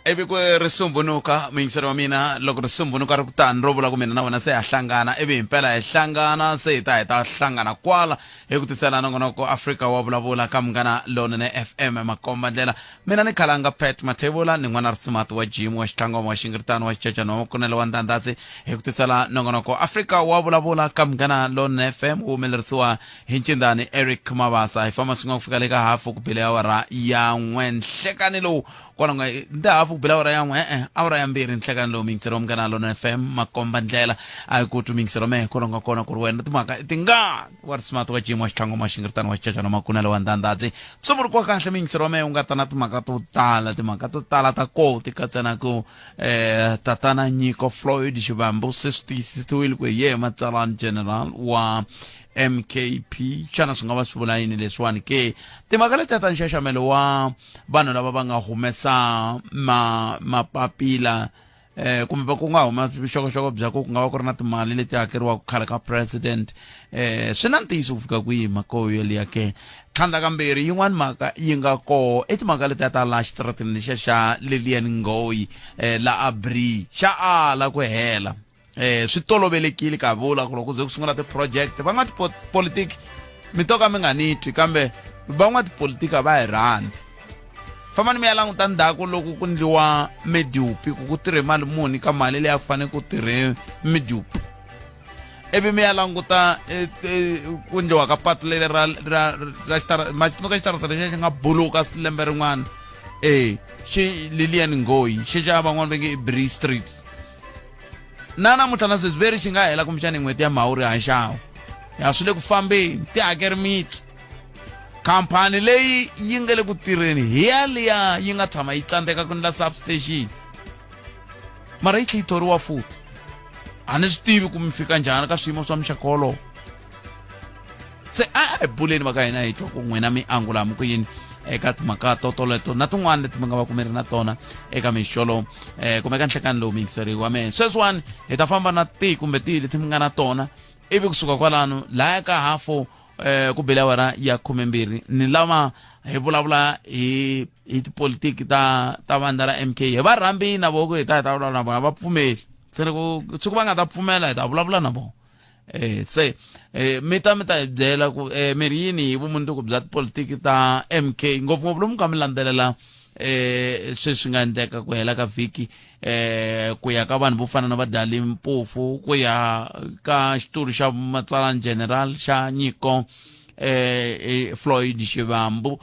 Ivi ku ri sumbunuka muyingiseri wa mina, loko ri sumbunuka ri ku tani ro vula ku mina na wena se ha hlangana, ivi himpela hi hlangana, se hi ta hi ta hlangana kwala hi ku tisela nongonoko Afrika wa vulavula ka Munghana Lonene FM makomba ndlela. Mina ni khalanga Pat Mathebula ni n'wana Risimati wa Jim wa Xitlangoma wa Xingiritano wa Xicecani wa Makunele wa Ndandhatsi hi ku tisela nongonoko Afrika wa vulavula ka Munghana Lonene FM wu humelerisiwa hi ncindani Eric Mabasa. Hi famba swin'we ku fika le ka hafu ku bile awara ya n'we nhlekani lowu kwala nga nde hafu ku bile awara ya n'we e-e awara ya mbirhi nhlekani lowu miyingiselo wa Munghana Lonene FM makomba ndlela a hi ku twi miyingiselo mehe kwala nga kona ku ri wena timhaka i tingani wa Risimati wa Jim wa Xitlangoma wa Xingiritano wa Xicecana Makunele wa Ndandhatsi swi vuriwa kahle miyingiselo wa mehe u nga ta na timhaka to tala timhaka to tala ta koho ti katsa na ku tatana Nyiko Floyd Shivambu se swi tiyisisiwile ku hi yehe matsalani general wa MKP. Xana swi nga va swi vula yini leswiwani ke? Timhaka letiya ta nxaxamelo wa vanhu lava va nga humesa ma mapapila kumbe va ku nga huma vuxokoxoko bya ku ku nga va ku ri na timali leti hakeriwaka khale ka president, swi na ntiyiso ku fika kwihi mhaka yoliya ke? Tlhandla kambirhi yin'wani mhaka yi nga koho i timhaka letiya ta laha xitaratini lexiya xa Lilian Ngoyi, la Abri xa ala ku hela. Swi tolovelekile ka vula ku loko ku ze ku sungula ti-project va nga tipolitiki mi to ka mi nga ni twi, kambe van'watipolitiki a va hi rhandzi. Fambani mi ya languta ndzhaku loko ku ndliwa medupi ku ku tirhe mali muni ka mali leyi a ku fanele ku tirhe medupi, ivi mi ya languta ku ndliwa ka patu leri ra ra ra xitara ma tsundzuka xitarata lexiya xi nga buluka lembe rin'wana e xi Lilian Ngoyi xi xa van'wani va nge i Bree Street na namuntlha na sweswi veri xi nga hela kumbexani n'hweti ya Mhawuri haxawa ya swi le ku fambeni ti hakeri mitsi. Khampani leyi yi nga le ku tirheni hi yaliya yi nga tshama yi tsandzeka ku endla substation, mara yi tlhe yi thoriwa futhi. A ni swi tivi ku mi fika njhani ka swiyimo swa muxaka wolowo. Se a hi buleni va ka hina hi twa ku n'wina mi angula mi ku yini eka timhaka to toleto na tin'wana leti mi nga va ku mi ri na tona eka mixolo kumbe eka nhlekani lowu miyingiseri wa mehe. Sweswiwani hi ta famba na tihi kumbe tihi leti mi nga na tona, ivi kusuka kwalano laya ka hafu ku bele awara ya 12 ni lava hi vulavula hi hi tipolitiki ta ta vandla ra MK. Hi va rhambi na voko hi ta hi ta vulavula na vona, va pfumeli se loko siku va nga ta pfumela hi ta vulavula na vona. Se mi ta mi ta hi byela ku mi ri yini hi vumundzuku bya tipolitiki ta MK, ngopfungopfu lomu ka mi landzelela sweswi nga endleka ku hela ka vhiki, ku ya ka vanhu vo fana na va Dali Mpofu, ku ya ka xitulu xa matsalani general xa Nyiko Floyd Shivambu,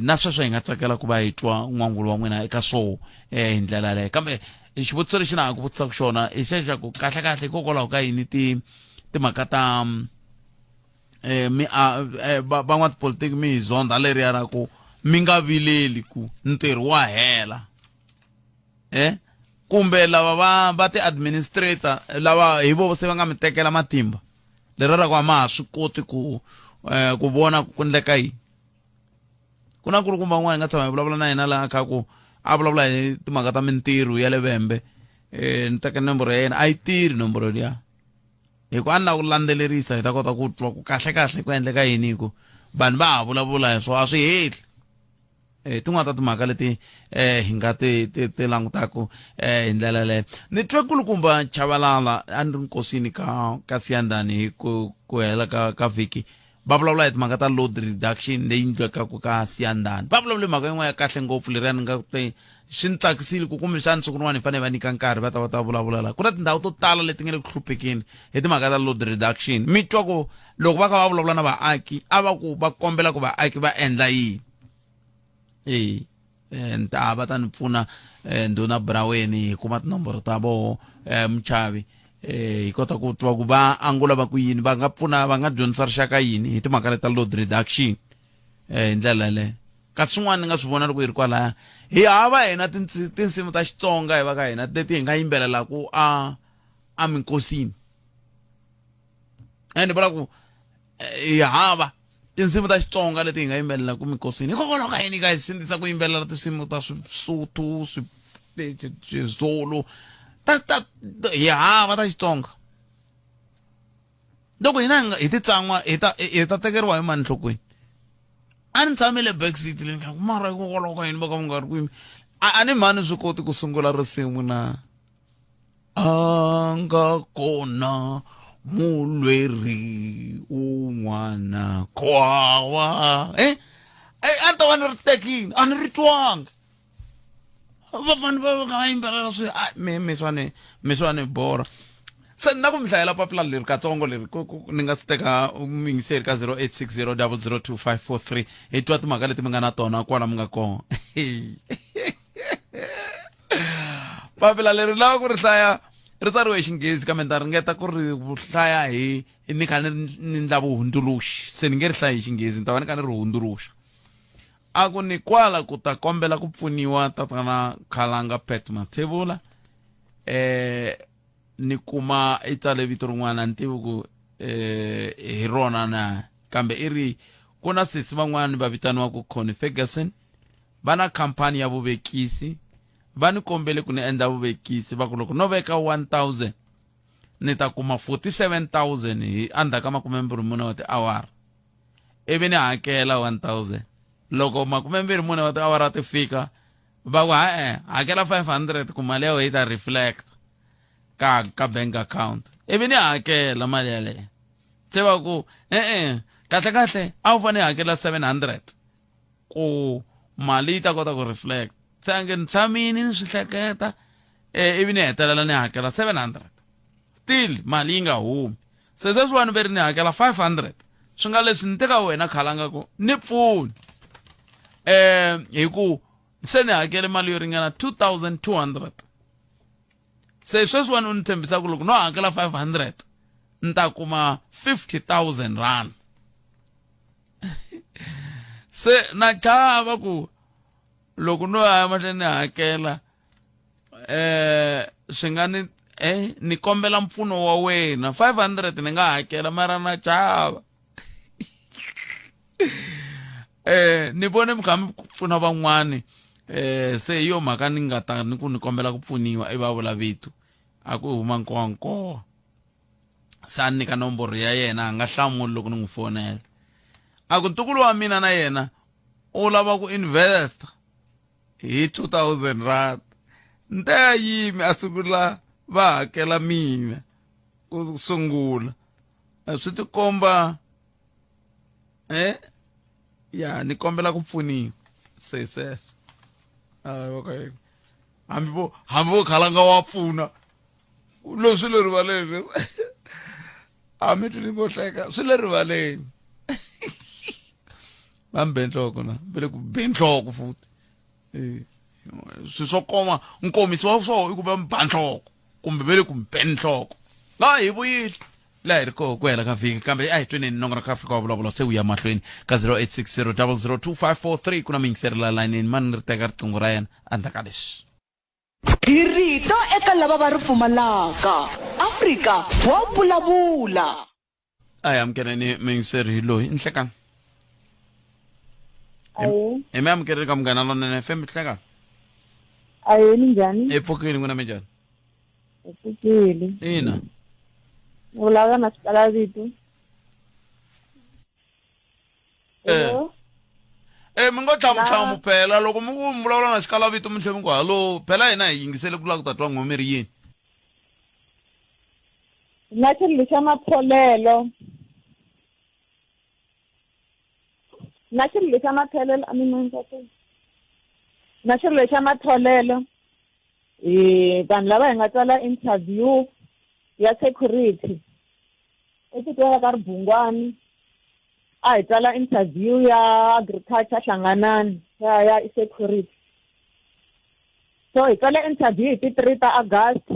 na sweswo hi nga tsakela ku va hi twa n'wangulo wa n'wina eka swo hi ndlela yaleyo. Kambe xivutiso lexi na ha ku vutisaka xona i xe xa ku kahle kahle hikokwalaho ka yini ti timhaka ta mi van'watipolitiki mi hi zonda leriya ra ku mi nga vileli ku ntirho wa hela, kumbe lava va va ti-administrator lava hi vo se va nga mi tekela matimba lera ra ku a ma ha swi koti ku ku vona ku endleka yini. Ku na nkulukumba un'wana hi nga tshama hi vulavula na yena laha kha ku a vulavula hi timhaka ta mintirho ya le Vhembe, ni teka nomboro ya yena a yi tirhi nomboro liya hi ku a ni lava ku landzelerisa hi ta kota ku twa ku kahle kahle ku endleka yini, hi ku vanhu va ha vulavula hi swona a swi heli. Tin'wana ta timhaka leti hi nga ti ti ti langutaku hi ndlela yaleyo. Ni twe kulukumba Chavalala a ni ri nkosini ka ka Siyandhani hi ku ku hela ka ka vhiki va vulavula hi timhaka ta load reduction leyi endlekaka ka Siyandhani. Va vulavule mhaka yin'wana ya kahle ngopfu leriya ni nga te swi ni tsakisile ku kumbexani siku rin'wana hi fanele hi va nyika nkarhi va ta va ta vulavula laha. Ku na tindhawu to tala leti nga le ku hluphekeni hi timhaka ta load reduction. Mi twa ku loko va kha va vulavula na vaaki a va ku va kombela ku vaaki va endla yini. E va ta ni pfuna ndhuna Braweni hi kuma tinomboro ta voho, muchavi, hi kota ku twa ku va angula va ku yini, va nga pfuna va nga dyondzisa rixaka yini hi timhaka leta load reduction hi ndlela yaleyo. Kasi swin'wana ni nga swi vona loko hi ri kwalaya hi hava hina tinsimu ta Xitsonga hi va ka hina leti hi nga yimbelelaku a a minkosini, and vula ku hi hava tinsimu ta Xitsonga leti hi nga yimbelelaka minkosini. Hikokwalaho ka yini ka hi sindzisa ku yimbelela tinsimu ta Swisotho, Swizulu, ta ta hi hava ta Xitsonga? Loko hina hi titsan'wa hi ta hi ta tekeriwa hi mani nhlokweni? A ni tshame le back seat leyi ni mara hikokwalaho ka yini va ka va nga ri ku yimbi? A ni mhani swi koti ku sungula risimu na a nga kona mulweri un'wana kwawa eh eh a ni ta va ni ri tekile a ni ri twanga vanhu va va yimbelela swi a mi mi swa ni mi swa ni borha se ni na ku mi hlayela papila leri katsongo leri ni nga si teka muyingiseri ka 0860 002543 hi twa timhaka leti mi nga na tona kwala mi nga kona. Papila leri lava ku ri hlaya ri tsariwe hi Xinghezi kambe ni ta ringeta ku ri hlaya hi ni kha ni ni ndla vuhundzuluxi se ni nge ri hlayi hi Xinghezi ni ta va ni kha ni ri hundzuluxa. A ku ni kwala ku ta kombela ku pfuniwa tatana Khalanga Pat Mathebula eh ni kuma i tsale vito rin'wana a ni tivi ku eh hi rona na kambe i ri ku na sesi van'wana va vitaniwaka Connie Ferguson va na khampani ya vuvekisi va ni kombele ku ni endla vuvekisi va ku loko no veka 1000 ni ta kuma 47000 hi endzhaku ka 24 wa tiawara ivi ni hakela 1000 loko 24 wa tiawara ti fika va ku ha-e hakela 500 ku mali ya wena yi ta reflect ka ka bank account ivi ni hakela mali yaleyo se va ku e-e kahle kahle a wu fanele hakela 700 ku mali yi ta kota ku reflect se a nge ni tshamini ni swi hleketa um ivi ni hetelela ni hakela 700 still mali yi nga humi se sweswiwani ve ri ni hakela 500 swi nga leswi ni teka wena khalanga ku ni pfuni um hi ku se ni hakele mali yo ringana 2200 se sweswiwani u ni tshembisa ku loko no hakela 500 ni ta kuma 50000 rand. Se na chava ku loko no ya mahlweni ni hakela eh swi nga ni eh ni kombela mpfuno wa wena 500 ni nga hakela mara na chava. Eh ni vone mi kha mi pfuna van'wani eh se hi yo mhaka ni nga ta ni ku ni kombela ku pfuniwa i va vula vito a ku huma nkowankowa se a nyika nomboro ya yena a nga hlamuli loko ni n'wi fonela a ku ntukulu wa mina na yena u lava ku invest hi 2000 rand ni ta ya yimi a sungula va hakela mina ku sungula swi tikomba eh ya ni kombela ku pfuniwa se sweswo okay hambi vo hambi vo khalanga wa pfuna leswi le rivaleni a mi twi vo hleka swi le rivaleni va mi be nhloko na va le ku be nhloko futhi swi swo koma nkomiso wa swona i ku va mi ba nhloko kumbe va le ku mi be nhloko nga hi vuyile laha hi ri koho ku hela ka vhiki kambe a hi tweneni nongonoko Afrika wa vulavula se wu ya mahlweni ka 0860 002543 ku na muyingiseri la layinini mani ri teka riqingho ra yena endzhaku ka leswi. Hi rito eka lava va ri pfumalaka. Afrika wa vulavula. A hi amukeleni muyingiseri hi loyi nhlekani. Ahee. Hi mi amukeleni ka Munghana Lonene FM nhlekani. Ahee, minjhani? Hi pfukile n'wina minjhani? Hi pfukile. Ina. Ni vulavula na Swikalavito. Eh. Hello. Eh mi ngo tlhamutlhamu phela loko mi ku mi vulavula na xikalavito mi tlhe mi ku hallo phela hina hi yingisele ku lava ku ta twa n'we mi ri yini. Na xililo xa matholelo. Na xililo xa matholelo a mi Na xililo xa matholelo hi vanhu lava hi nga tsala interview ya security etikweni ra ka Ribungwani a hi tsala interview ya agriculture hlanganani ya ya security so hi tsale interview hi ti 3 ta August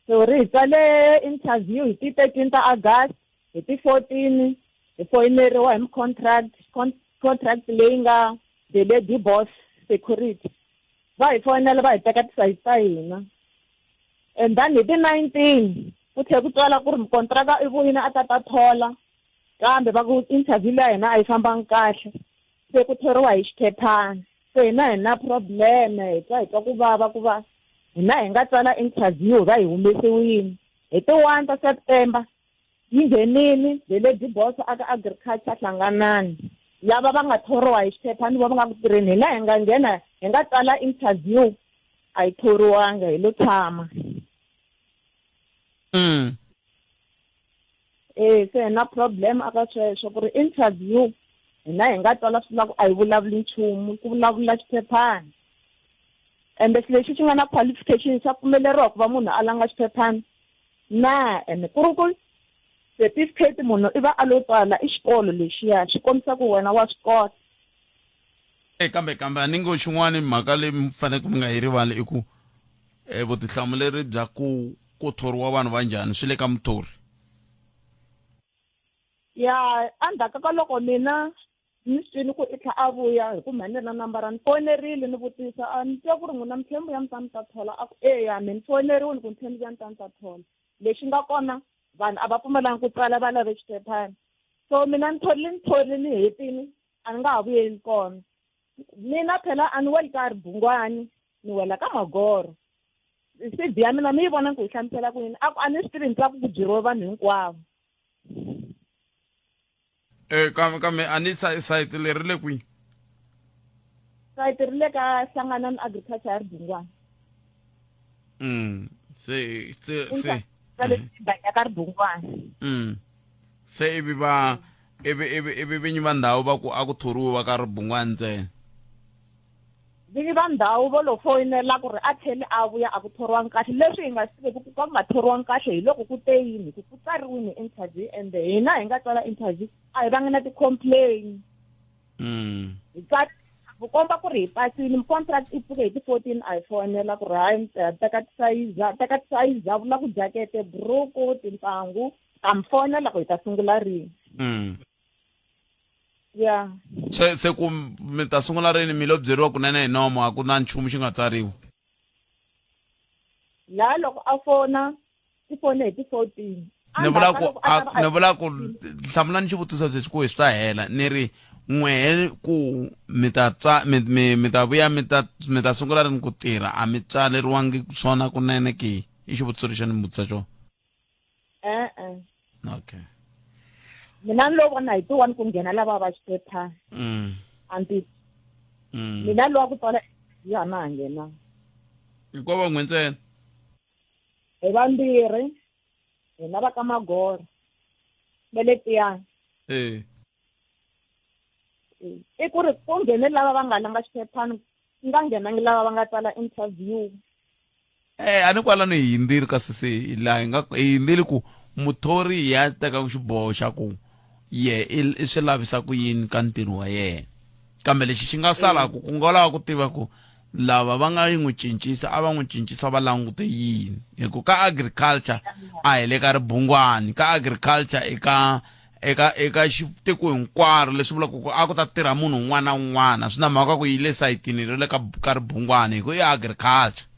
sorry hi tsale interview hi ti 13 ta August hi ti 14 hi foyineriwa hi contract contract leyi nga the lady boss security va hi foyinela va hi teka tisayizi ta hina and then hi ti 19 ku tlhela ku twala ku ri mukontraka i vuyile a ta ta thola kambe va ku interview leya hina a yi fambangi kahle se ku thoriwa hi xiphephana se hina hi na problem hi twa hi twa ku vava ku va hina hi nga tsala interview va hi humesiwile hi ti 1 ta September yi nghenile the lady boss aka agriculture hlanganani. Lava va nga thoriwa hi xiphephani vo va nga ku tirheni hina hi nga nghena hi nga tsala interview a yi thoriwanga hi lo tshama. Eh se hi na problem aka sweswo ku ri interview hina hi nga twala swi vula ku a hi vulavuli nchumu ku vulavula xiphephani ende xilo lexi xi nga na qualification xa pfumeleriwa ku va munhu a langa xiphephani na ene ku ri ku certificate munhu i va a lo tsala i xikolo lexiya xi kombisa ku wena wa swi kota. E kambe kambe a ni ngo xin'wana mhaka leyi mi faneleke mi nga yi rivali i ku e vutihlamuleri bya ku ku thoriwa vanhu va njhani swi le ka muthori. Ya endzhaku ka loko mina ni swi twini ku i tlha a vuya hi ku mhani ni ri na nambara ni fonerile ni vutisa a ni twa ku ri n'wina mi tlhe mi vuya mi ta mi ta thola a ku eya me ni foneriwini ku ni tlhe ni vuya ni ta ni ta thola lexi nga kona vanhu a va pfumelanga ku tsala va lave xiphephana so mina ni thorile ni thorile ni hetini a ni nga ha vuyeli kona mina phela a ni weli ka ribungwani ni wela ka magoro CV ya mina mi yi vona ku yi hlamusela ku yini a ku a ni swi tivi ni twa ku ku byeriwe vanhu hinkwavo. Eh kambe kambe a ni sayiti leri le kwihi? Sayiti ri le ka Hlanganani Agriculture ya Ribungwani. Se se se ya ka Ribungwani. Se ivi va ivi ivi ivi vinyi va ndhawu va ku a ku thoriwe va ka Ribungwani ntsena. Vinyi va ndhawu vo lo foyinela ku ri a tlheli a vuya a ku thoriwangi kahle leswi hi nga swi tiveki ku ka ku nga thoriwangi kahle hi loko ku te yini hi ku ku tsariwini interview ende hina hi nga tsala interview a hi vangi na ti-complain. Hi tsari ku komba ku ri hi pasini contract i pfuke hi ti-14 a hi fonela ku ri hayi teka tisayiza teka tisayiza vula ku jakete buruku tintangu ta mi fonela ku hi ta sungula rini. Ya se se ku mi ta sungula rini mi lo byeriwa kunene hi nomo a ku na nchumu xi nga tsariwa. Laha loko a fona ti fone hi ti-14 ni vula ku ni vula ku hlamulani xivutiso lexi ku hi swi ta hela ni ri n'wehe ku mi ta tsa mi mi mi ta vuya mi ta mi ta sungula rini ku tirha a mi tsaleriwangi swona kunene ke i xivutiso lexi ni mi vutisa xona. E-e. Okay. Mina ni lo vona hi ti-one ku nghena lava va xiphephana. Anti mina lowa ku tsala ya na ha nghenanga. Hikuva n'we ntsena. Hi vambirhi hina va ka Magoro va le Tiyani. Eh. I ku ri ku nghene lava va nga langa xiphephana ku nga nghenangi lava va nga tsala interview. Eh a ni kwalano hi hindzile kasi se laha hi nga hi hindzile ku muthori ya teka xiboho xa ku ye i swi lavisa ku yini ka ntirho wa yena kambe lexi xi nga salaka ku nga lava ku tiva ku lava va nga yi n'wi cincisa a va n'wi cincisa va langute yini hi ku ka agriculture a hi le ka ribungwani ka agriculture eka eka eka tiko hinkwaro leswi vulaka ku a ku ta tirha munhu un'wana na un'wana swi na mhaka ku yi le sayitini ri le ka ka ribungwani hi ku i agriculture.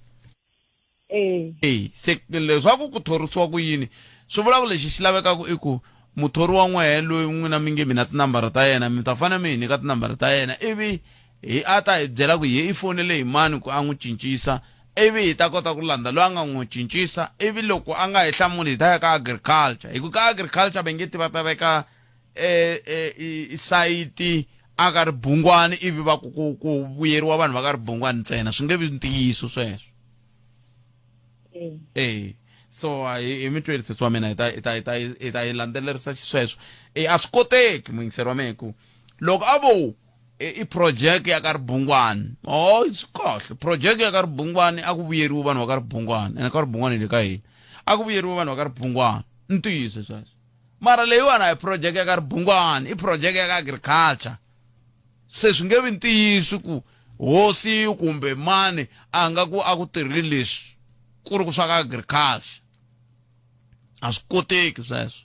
Eh. E se leswaku ku thorisiwa ku yini swi vula ku lexi xi lavekaka i ku muthori wa n'wehe loyi n'wina mi nge mi na tinambara ta yena mi ta fanele mi hi nyika tinambara ta yena ivi hi a ta hi byela ku hi i fonele hi mani ku a n'wi cincisa ivi hi ta kota ku landza loyi a nga n'wi cincisa ivi loko a nga hi hlamuli hi ta ya ka agriculture hi ku ka agriculture va nge ti va ta veka e sayiti a ka ribungwani ivi va ku ku ku vuyeriwa vanhu va ka ribungwani ntsena swi nge vi ntiyiso sweswo. Eh so hi mi tweli sesi wa mina hi ta hi ta hi ta hi ta yi landzelerisa xisweswo e a swi koteki muyingiseri wa mina ku loko a vo i project ya ka ribungwani oh swi kahle project ya ka ribungwani a ku vuyeriwi vanhu va ka ribungwani ene ka ribungwani le ka hina a ku vuyeriwi vanhu va ka ribungwani ntiyiso sweswo mara leyiwani a hi project ya ka ribungwani i project ya ka agriculture se swi nge vi ntiyiso ku hosi kumbe mani a nga ku a ku tirhile leswi ku ri ku swa ka agriculture a swi koteki sweswo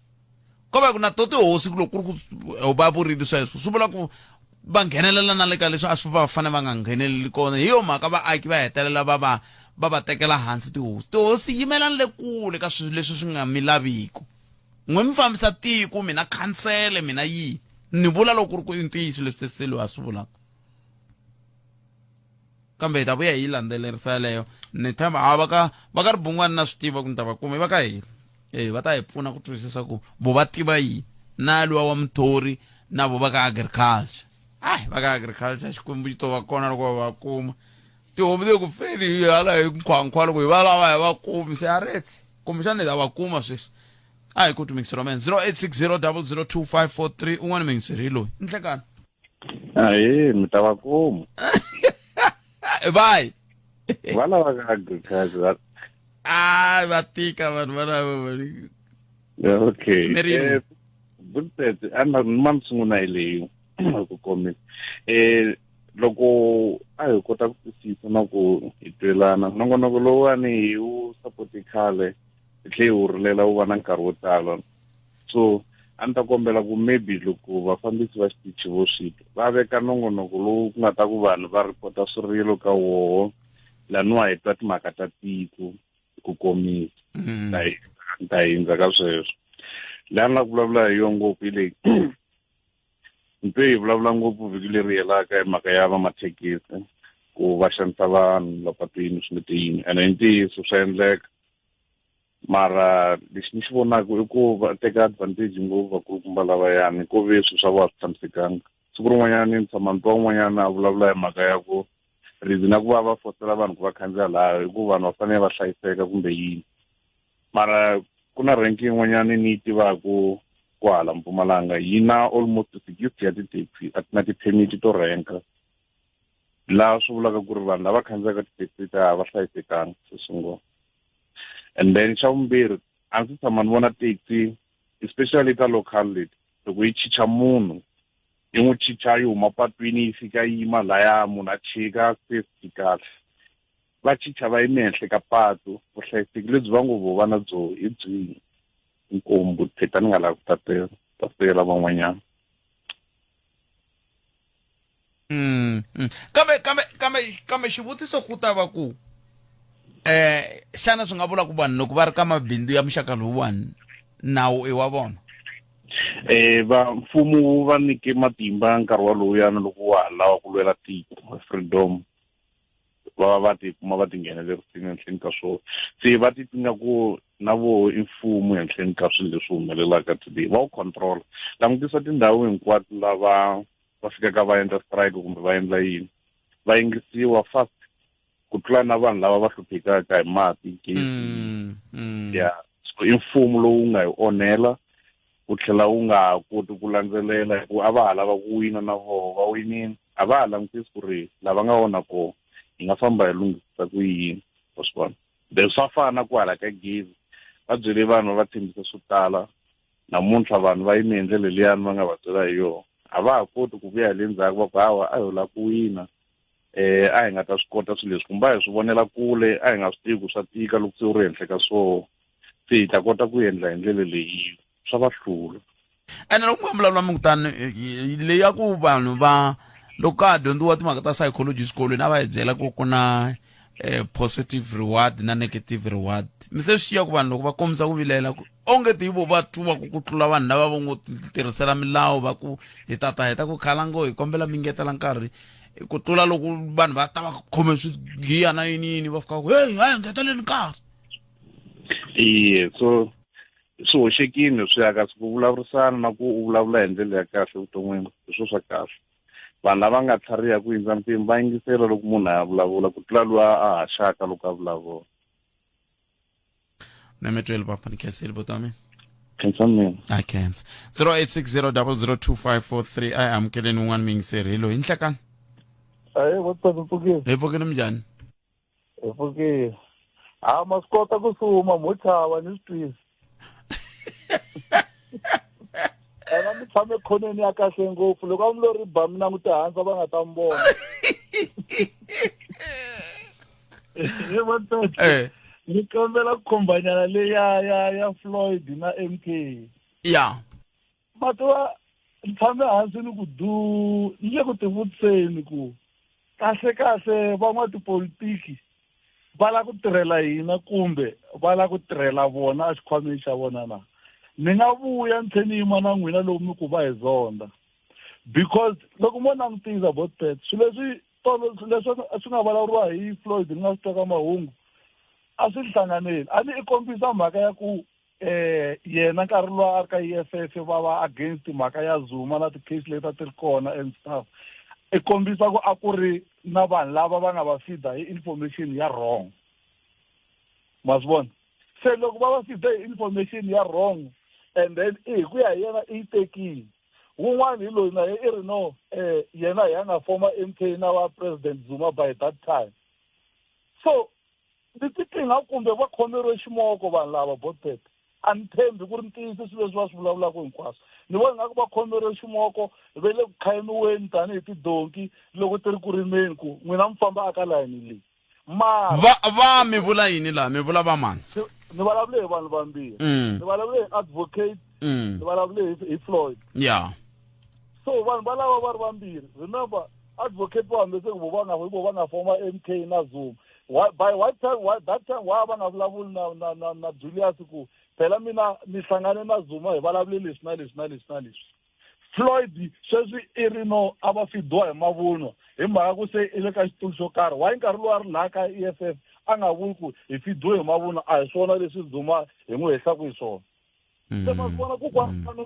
ko va ku na to tihosi ku loko ku ri ku va vurile sweswo swi vula ku va nghenelela na le ka leswi a swi va fanele va nga ngheneleli kona hi yo mhaka vaaki va hetelela va va va va tekela hansi tihosi tihosi yimelani le kule ka swilo leswi swi nga mi laviku n'we mi fambisa tiko mina khansele mina yini ni vula loko ku ri ku i ntiyiso leswi seselo a swi vulaka kambe hi ta vuya hi yi landzelerisa yeleyo ni tshemba a va ka va ka ribungwani na swi tiva ku ni ta va kuma va ka hina e va ta hi pfuna ku twisisa ku vo va tiva yini na luwa wa muthori na vo va ka agriculture. Ai va ka agriculture Xikwembu xi to va kona loko va va kuma. Tihomu ti le ku feni hi hala hi nkhwankhwa loko hi va lava hi va kumi se a retse. Kumbexana hi ta va kuma sweswi. A hi ku mixero man 0860002543 un'wana mixero hi loyi. Nhlekani. Ahee, mi ta va kuma. Bye. Va lava ka agriculture. Ah, va tika vanhu va lava. Okay. Meri Eh, Bullet a na ma ni sungula hi leyi ku komisa. Eh loko a hi kota ku twisisa na ku hi twelana nongonoko lowuwani hi wu sapote khale hi tlhe hi wu rilela wu va na nkarhi wo tala so a ni ta kombela ku maybe loko vafambisi va xitichi vo swi twa va veka nongonoko lowu ku nga ta ku vanhu va ripota swirilo ka woho laniwa hi twa timhaka ta tiko ku komisa ta hindza ka sweswo laha ni la ku vulavula hi yo ngopfu hi leyi ni twe hi vulavula ngopfu vhiki leri helaka hi mhaka ya vamathekisi ku va xanisa vanhu la patwini swi nge yini ene i ntiyiso swa endleka mara lexi ni xi vonaka i ku va teka advantage ngopfu vakulukumba lavayani ko ve swilo swa vona a swi tshamisekanga siku rin'wanyana ni tshama ni twa un'wanyana a vulavula hi mhaka ya ku reason ya ku va va fosela vanhu ku va khandziya laha i ku vanhu va fanele va hlayiseka kumbe yini mara ku na rank yin'wanyana ni yi tivaku kwahala Mpumalanga yi na almost 60 ya ti-taxi a ti na ti-permit to renka laha swi vulaka ku ri vanhu lava khandziyaka ti-taxi ta va hlayisekanga xo sungula and then xa vumbirhi a ndzi tshama ni vona taxi especially ta local leti loko yi chicha munhu yi n'wi chicha yi huma patwini yi fika yi yima laya munhu a chika safety kahle va chicha va yime henhla ka patu vuhlayiseki lebyi va ngo vo va na byo hi byihi inkombu pheta ni nga lavi ku tatela tatela van'wanyana. Mm, mm. Kambe kambe kambe kambe xivutiso ku ta va ku eh xana swi nga vula ku vanhu loko va ri ka mabindzu ya muxaka lowuwani nawu i wa vona? Eh va mfumo wu va nyike matimba nkarhi walowuyana loko wa ha lava ku lwela tiko freedom va va va tikuma va tinghenelerisile henhleni ka swona se va ti nga ku na voho i mfumo henhleni ka swilo leswi humelelaka today va wu control langutisa tindhawu hinkwato lava va fikaka va endla strike kumbe va endla yini va yingisiwa fast ku tlula na vanhu lava va hluphekaka hi mati gezi ya so i mfumo lowu nga hi onhela wu tlhela wu nga ha koti ku landzelela hikuva a va ha lava ku wina na voho va winile a va ha langutisi ku ri lava nga onha kona hi nga famba hi lunghisisa ku yini wa swi vona then swa fana ku hala ka gezi va byele vanhu va va tshembisa swo tala namuntlha vanhu va yime hi ndlela liyani va nga va byela hi yona a va ha koti ku vuya hi le ndzhaku va ku hawa a ho lava ku wina eh a hi nga ta swi kota swilo leswi kumbe a hi swi vonela kule a hi nga swi tivi ku swa tika loko se u ri henhla ka swoho se hi ta kota ku endla hi ndlela leyi swa va hlula. Ene loko mi vulavula mi ku tani leyi ya ku vanhu va loko ka ha dyondziwa timhaka ta psychology exikolweni a va hi byela ku ku na eh, positive reward na negative reward mi se swi xiya ku vanhu loko va kombisa ku vilela ku onge ti vo va twa ku ku tlula vanhu lava vo ngo tirhisela milawu va ku hi tata hi ta ku khala ngo hi kombela mi ngetela nkarhi ku tlula loko vanhu va ta va khome swigiya na yini yini va fika ku hey hayi ngeteleni nkarhi Iye so swi hoxekile swi ya kasi ku vulavurisana na ku u vulavula hi ndlela ya kahle evuton'wini hi swo swa kahle vanhu lava nga tlhariha ku hundza mpimo va yingisela loko munhu a vulavula ku tlula luwa a haxaka loko a vulavula. Na mi tweli papa ni khensile buti wa mina. Khensa mina. A khensa. 0860002543 a hi amukeleni un'wana muyingiseri hi loyi nhlekani. Ahee, what's up, pfukile? Hi pfukile minjhani? Hi pfukile. Ha ma swi kota ku suma mo chava ni swi twisi. Ena mi tshame khoneni ya kahle ngopfu loko a mi lo ri ba mi languta hansi va nga ta mi vona. He what's Eh. Ni kombela ku khumbanyana leyi ya ya ya Floyd na MK. Ya. Ma tiva ni tshame hansi ni ku du ni le ku tivutiseni ku kahle kahle van'watipolitiki va lava ku tirhela hina kumbe va lava ku tirhela vona exikhwameni xa vona na ni nga vuya ni tlhe ni yima na n'wina loko mi ku va hi zonda because loko mo langutisa botpet swilo leswi tolo leswi swi nga vulavuriwa hi Floyd ni nga swi twa ka mahungu a swi hlanganeli a ni i kombisa mhaka ya ku Yena nkarhi lowu a ri ka EFF va va against mhaka ya Zuma na ti-case leti a ti ri kona and stuff. I kombisa ku a ku ri na vanhu lava va nga va feeda hi information ya wrong. Ma swi vona? Se loko va va feeda hi information ya wrong and then i hi ku ya hi yena i yi tekile. Wun'wana hi loyi na ye i ri no yena hi a nga former MK na va President Zuma by that time. So ni titwi nga kumbe va khomeriwe ximoko vanhu lava botpet a ni tshembi ku ri ntiyiso swilo leswi va swi vulavulaka hinkwaswo. Ni vona nga ku va khomeriwe ximoko ve le ku khayimiweni tanihi tidonki loko ti ri ku rimeni ku n'wina mi famba aka layini leyi. Mara Va va mi vula yini laha? Mi vula va mani? Ni vulavule hi vanhu vambirhi. Ni vulavule hi advocate, ni vulavule hi Floyd. So vanhu valava va ri vambirhi, remember advocate va humese ku vo va nga vo va nga forma MK na Zuma. Why, by what time, why, that time why va nga vulavuli na na na na Julius ku phela mina ni hlangane na Zuma hi vulavule leswi na leswi na leswi na leswi. Floyd sweswi i ri no a va fidiwa hi mavunwa hi mhaka ku se i le ka xitulu xo karhi. Why nkarhi lowu a ri laha ka EFF a nga vuli ku hi fidiwe hi mavunwa, a hi swona leswi Zuma hi n'wi hehlaku hi swona. Se ma swi vona ku kwalano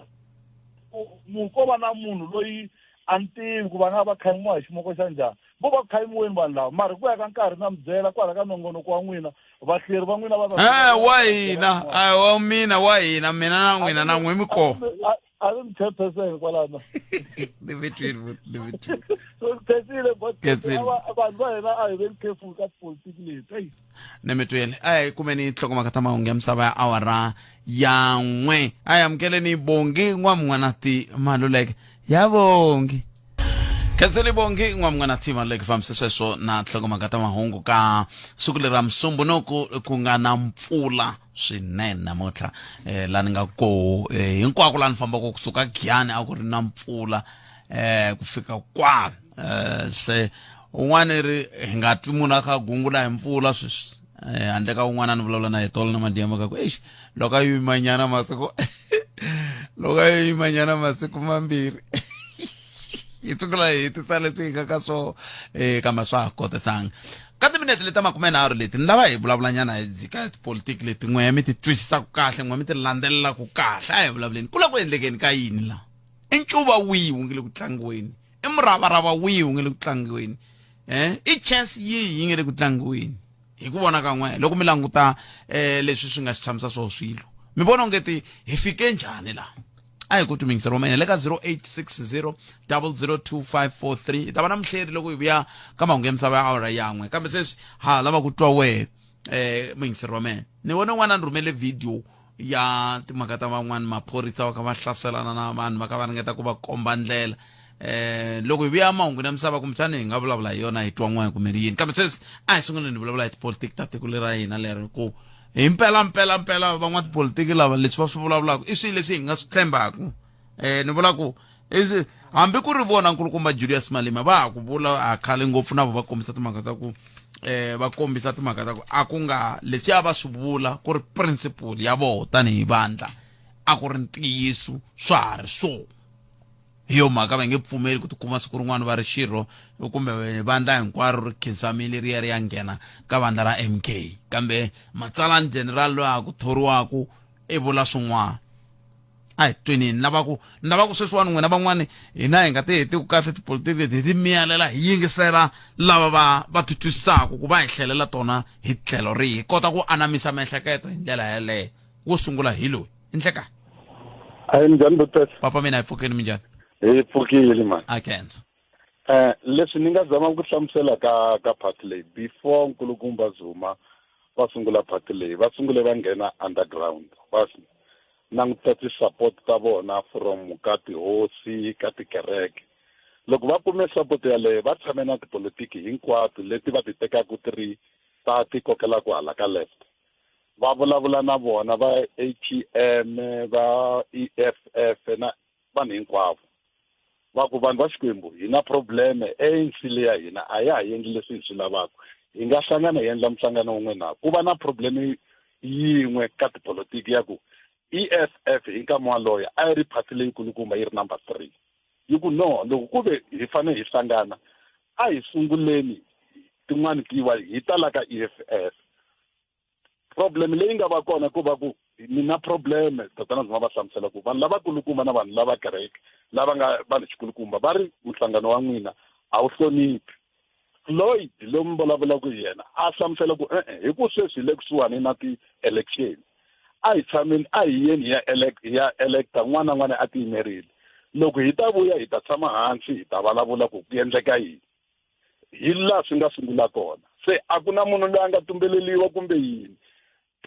mu ko va na munhu loyi a ni tivi ku va nga va khayimiwa hi ximoko xa njhani. Vo va khayimiweni vanhu lava, mara hi ku ya ka nkarhi na mi byela kwala ka nongonoko wa n'wina, vahleri va n'wina va ta Wa hina, a wa mina, wa hina, mina na n'wina na n'we mi kona. A ni chairperson kwalano. Ni mi twile, ni mi twile. So khensile, but vanhu va hina a hi veni careful ka tipolitiki leti. Eyi. Ni mi twile. A hi kumeni nhlokomhaka ta mahungu ya misava ya awara ya n'we. A hi amukeleni Bongi N'wamun'wanati Maluleke. Ya Bongi. Khenseli Bongi N'wamun'wanati Maluleke fambise sweswo na nhlokomhaka ta mahungu ka siku leri ra Musumbunuku ku nga na mpfula swinene namuntlha. La ni nga koho hinkwako la ni fambaka kusuka Giyani a ku ri na mpfula ku fika kwala. Se un'wana ri hi nga twi munhu a kha a gungula hi mpfula sweswi. Handle ka un'wana a ni vulavula na hi tolo na madyambu ka ku eish loko a yimanyana masiku loko a yimanyana masiku mambirhi hi sungula hi hetisa leswi hi nga ka swo kambe swa ha kotesanga. Ka timinete leti ta 30 leti ni lava hi vulavulanyana hi dzika tipolitiki leti n'we mi ti twisisaka kahle, n'we mi ti landzelelaka kahle. A hi vulavuleni ku la ku endlekeni ka yini la? I ncuva wihi wu nge le ku tlangiweni? I muravarava wihi wu nge le ku tlangiweni? I chess yihi yi nge le ku tlangiweni? Hi ku vona ka n'we loko mi languta leswi swi nga xi tshamisa swo swilo, mi vona onge ti hi fike njhani laha? A hi ku twi mingiselo wa mina le ka 0860 002543. Hi ta va na muhleri loko hi vuya ka mahungu ya misava ya awara yan'we, kambe sweswi ha lava ku twa wehe muyingiseri wa mina. Ni vone n'wana ni rhumele video ya timhaka ta van'wani maphorisa va kha va hlaselana na vanhu va kha va ringeta ku va komba ndlela. Loko hi vuya mahungu ya misava kumbexani hi nga vulavula hi yona hi twa n'we kumbe ri yini, kambe sweswi a hi sunguleni hi vulavula hi tipolitiki ta tiko leri ra hina leri ku hi mpela mpela mpela van'watipolitiki lava leswi va swi vulavulaka i swilo leswi hi nga swi tshembaka. Ni vula ku hambi ku ri vona nkulukumba Julius Malema va ha ku vula a khale ngopfu na vo va kombisa timhaka ta ku va kombisa timhaka ta ku a ku nga leswi a va swi vula ku ri principle ya vona tanihi vandla a ku ri ntiyiso swa ha ri so. Hi yo mhaka va nge pfumeli ku tikuma siku rin'wana va ri xirho kumbe vandla hinkwaro ri khinsamile ri ya ri ya nghena ka vandla ra MK, kambe matsalani general loyi a ku thoriwaku i vula swin'wana. A hi tweni ni lava ku ni lava ku sweswiwani n'wina van'wani hina hi nga ti hetiku kahle tipolitiki leti hi ti miyalela hi yingisela lava va va ti twisisaka ku va hi hlelela tona hi tlhelo rihi, hi kota ku anamisa miehleketo hi ndlela yeleyo. Wo sungula hi loyi i Nhlekani. Ayi, minjhani Butese? Papa mina hi pfukile, minjhani? Hi pfukile mani. A khensa. Leswi ni nga zama ku hlamusela ka ka party leyi before nkulukumba Zuma va sungula party leyi, va sungule va nghena underground va languta ti-support ta vona from ka tihosi, ka tikereke. Loko va kume support yaleyo va tshame na tipolitiki hinkwato leti va ti tekaka ti ri ta ti kokelaka hala ka left. Va vulavula na vona va ATM, va EFF na vanhu hinkwavo. Va ku vanhu va Xikwembu hi na probleme, ANC leya hina a ya ha endli leswi hi swi lavaka. Hi nga hlangana hi endla minhlangano wun'we na ku va na probleme yin'we ka tipolitiki ya ku EFF hi nkama waloye a yi ri party leyikulukumba yi ri number 3. Yi ku no, loko ku ve hi fanele hi hlangana a hi sunguleni tin'wani tiwa hi ta la ka EFF. Problem leyi nga va kona ku va ku Ni na problem tatana Zuma va hlamusela ku vanhu lavakulukumba na vanhu lava kereke lava nga vanhu xikulukumba va ri nhlangano wa n'wina a wu hloniphi. Floyd loyi mi vulavulaka hi yena a hlamusela ku e-e hi ku sweswi hi le kusuhani na ti-election a hi tshameni a hi yeni hi ya elect hi ya electa n'wana na n'wana a tiyimerile loko hi ta vuya hi ta tshama hansi hi ta vulavula ku ku endleka yini hi laha swi nga sungula kona se a ku na munhu loyi a nga tumbeleliwa kumbe yini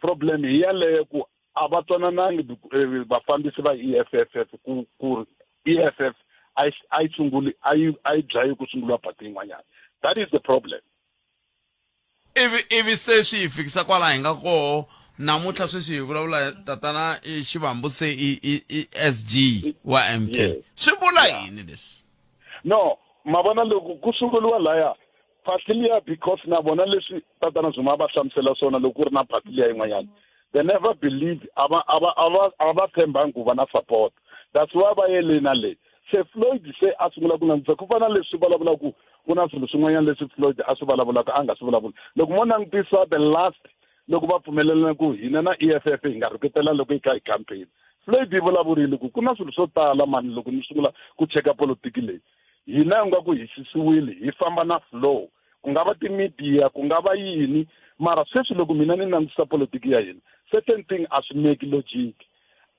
problem hi yaleyo ku a va twananangi eh, vafambisi va EFFF ku ku EFF a yi sunguli a yi a yi dlayi ku sunguriwa party yin'wanyana that is the problem ivi ivi se swi hi fikisa kwala hi nga koho namuntlha sweswi hi vulavula tatana i xivambu se i i i SG wa MK Yes. swi vula yini leswi no ma vona loko ku sunguriwa laya party liya because na vona leswi tatana Zuma a va hlamusela swona loko ku ri na party liya yin'wanyana they never believe a va a va a va a va tshembangi ku va na support that's why va ye le na le se Floyd se a sungula ku langutisa ku fana leswi vulavulaka ku ku na swilo swin'wanyana leswi Floyd a swi vulavulaka a nga swi vulavuli loko mo langutisa the last loko va pfumelelana ku hina na EFF hi nga rhuketela loko hi kha hi campaign Floyd yi vulavurile ku ku na swilo swo tala mani loko ni sungula ku cheka politiki leyi hina hi nga ku hi xisiwile hi famba na flow ku nga va ti-media ku nga va yini mara sweswi loko mina ni langutisa politiki ya hina certain thing a swi make logic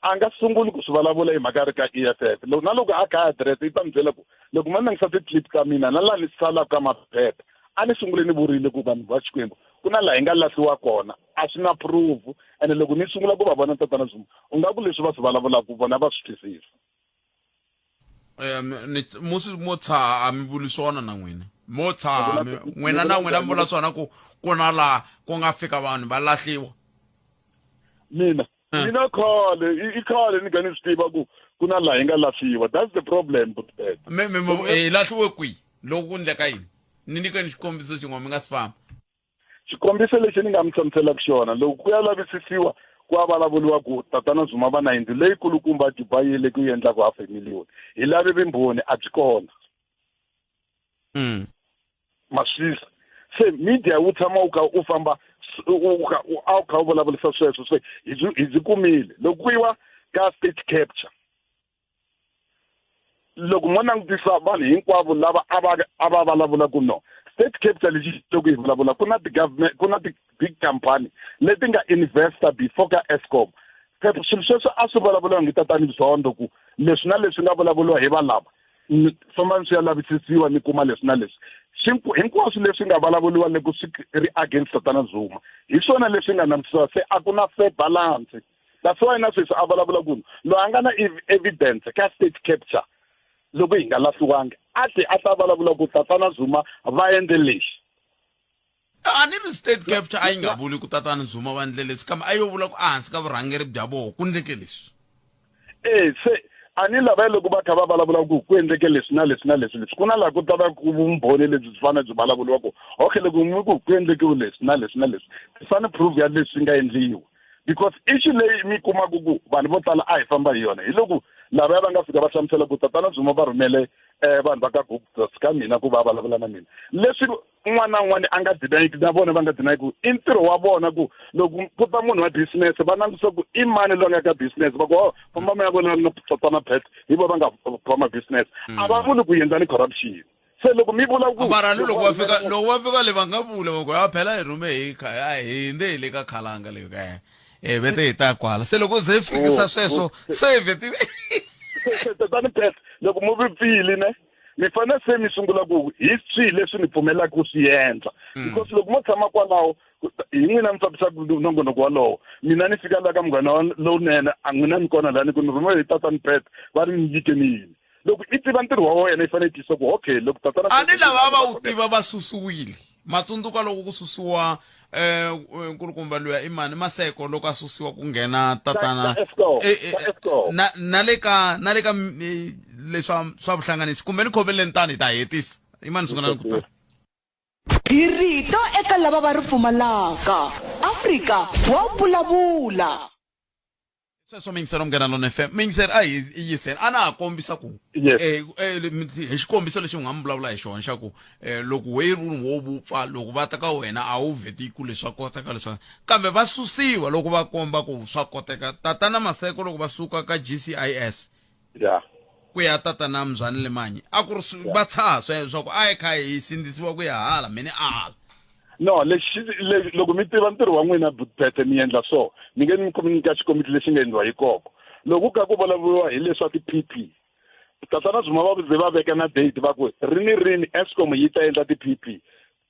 a nga sunguli ku swi vulavula hi mhaka ya ri ka E F F loko na loko a kha a address yi ta mi byela ku loko ma langutisa ti-clip ta mina na laha ni salaka ka maphepha a ni sungule ni vurile ku vanhu va Xikwembu ku na laha hi nga lahliwa kona a swi na proof ene loko ni sungula ku va vona tatana Zuma u nga ku leswi va swi vulavulaka vona va swi twisisa Eh, ni musi mo tshaha a mi vuli swona na n'wina mo tshaha n'wina na n'wina mi vula swona ku ku na laha ku nga fika vanhu va lahliwa mina eh. mina khale i khale ni kha ni swi tiva ku ku na laha hi nga lahliwa that's the problem mi mi hi lahliwe kwihi loko ku endleka yini ni nyikeni xikombiso xin'we mi nga si famba Xikombiso lexi ni nga mi hlamuselaka xona, loko ku ya lavisisiwa ku ya vulavuriwa ku tatana Zuma va na yindlu leyikulukumba Dubai yi le ku yi endlaka half a million, hi lave vumbhoni a byi kona. Ma swi twisisa? Se media wu tshama wu kha wu famba u kha a wu kha wu vulavurisa sweswo se hi byi hi byi kumile. Loko ku yiwa ka state capture loko mo langutisa vanhu hinkwavo lava a va a va vulavula ku no state capital lexi loko hi vulavula ku na ti-government ku na ti-big company leti nga investor before ka Eskom phepha swilo sweswo a swi vulavuriwa hi tatani Zondo ku leswi na leswi nga vulavuriwa hi valava fambani swi ya lavisisiwa ni kuma leswi na leswi hinkwaswo leswi nga vulavuriwa loko swi ri against tatana Zuma hi swona leswi nga langutisiwa se a ku na fair balance That's why na sweswi a vulavula ku loyi a nga na evidence ka state capture loko hi nga lahliwangi a tlhe a ta vulavula ku tatana Zuma va endle lexi a ni ri state capture a yi nga vuli ku tatana Zuma va endle leswi kambe a yo vula ku ehansi ka vurhangeri bya voho ku ndleke leswi e se a ni lava loko va kha va vulavula ku ku endleke leswi na leswi na leswi leswi ku na laha ku ta va ku vumbhoni lebyi byi fanele byi vulavuriwa ku okay loko mi ku ku endlekiwe leswi na leswi na leswi tisani proof ya leswi nga endliwa because issue leyi mi kumaka ku vanhu vo tala a hi famba hi yona hi loko lavaya va nga fika va hlamusela ku tatana Zuma va rhumele um vanhu va ka Gupta ka mina ku va vulavula na mina leswi un'wana na un'wana a nga deny na vona va nga deny ku i ntirho wa vona ku loko ku ta munhu wa business va langutisa ku i mani loyi nga ka business va ku oh famba mi ya vona na tatana Pat hi vo va nga khoma business a va vuli ku endlani corruption se loko mi vula ku mara ni loko va fika loko va fika le va nga vula va ku a phela hi rhume hi kha a hi hindze hi le ka khalanga le ka e vete hi ta kwala se loko ze fikisa oh, sweswo oh. se vete tatani Pat loko mu vipfile ne mi fanele se mi sungula ku hi swihi leswi ni pfumelaka ku swi endla mm. because loko mo tshama kwalaho hi n'wina mi fambisaka nongonoko walowo mina ni fika la ka munghana lowunene a n'wina mi kona la ni ku ni rhumiwe hi tatani Pat va ri ni nyikeni yini loko i tiva ntirho wa wena i fanele i twisisa ku okay loko tatana a ni lava va wu tiva va susiwile matsundzuka loko ku susiwa eh nkulukumba luya i mani maseko loko a susiwa ku nghena tatana eh, eh, eh, na na le ka na le ka leswa swa vuhlanganisi kumbe ni khomeleni tani hi ta hetisa i mani sungula ni ku tani Hi rito eka lava va ri pfumalaka. Afrika wa vulavula. Sweswo miyingiseri Munghana Lona FM, miyingiseri a hi yiseni a na ha kombisa ku Yes. Hi xikombiso lexi mi nga mi vulavula hi xona xa ku loko we ri wo vupfa loko va ta ka wena a wu vheti ku leswi swa koteka leswi kambe va susiwa loko va komba ku swa koteka. Tatana Maseko loko va suka ka GCIS ku ya tatana Mzwani Lemanyi a ku ri va tshaha sweswo swa ku a hi kha hi sindzisiwa ku ya hala mina a hala. No, lexi loko mi tiva ntirho wa n'wina Phethe mi endla so mi nge mi mi nyika xikombiso lexi nga endliwa hi koko loko ka ku vulavuriwa hi leswa ti-P P tatana Zuma va ze va veka na date va ku rini rini Eskom yi ta endla ti-P P.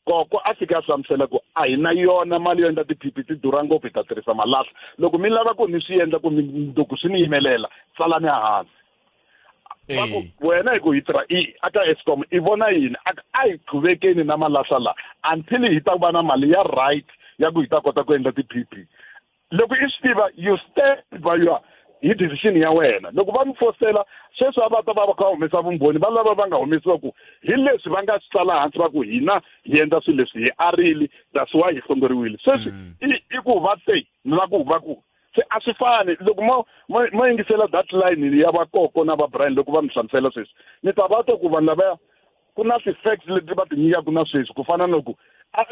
Koko a fika a hlamusela ku a hi na yona mali yo endla ti-P P, ti durha ngopfu, hi ta tirhisa malahla. Loko mi lava ku ni swi endla ku mundzuku swi ni yimelela, tsalani ehansi. Va ku wena hi ku hi tirha i aka Eskom i vona yini? A a hi qhuvekeni na malahla la until hi ta va na mali ya right ya ku hi ta kota ku endla ti-P P. Loko i swi tiva, you stand by your hi decision ya wena. Loko va mi fosela sweswi a va ta va va kha va humesa vumbhoni, va lava va nga humesiwa ku hi leswi va nga swi tsala hansi va ku hina hi endla swilo leswi hi arile, that's why hi hlongoriwile sweswi. I ku va te ni va ku va ku se a swi fani. Loko mo yingisela that line ya vakoko na va Brian loko va mi hlamusela sweswi, ni ta va twa ku vanhu lavaya ku na ti-facts leti va ti nyikaka na sweswi, ku fana na ku a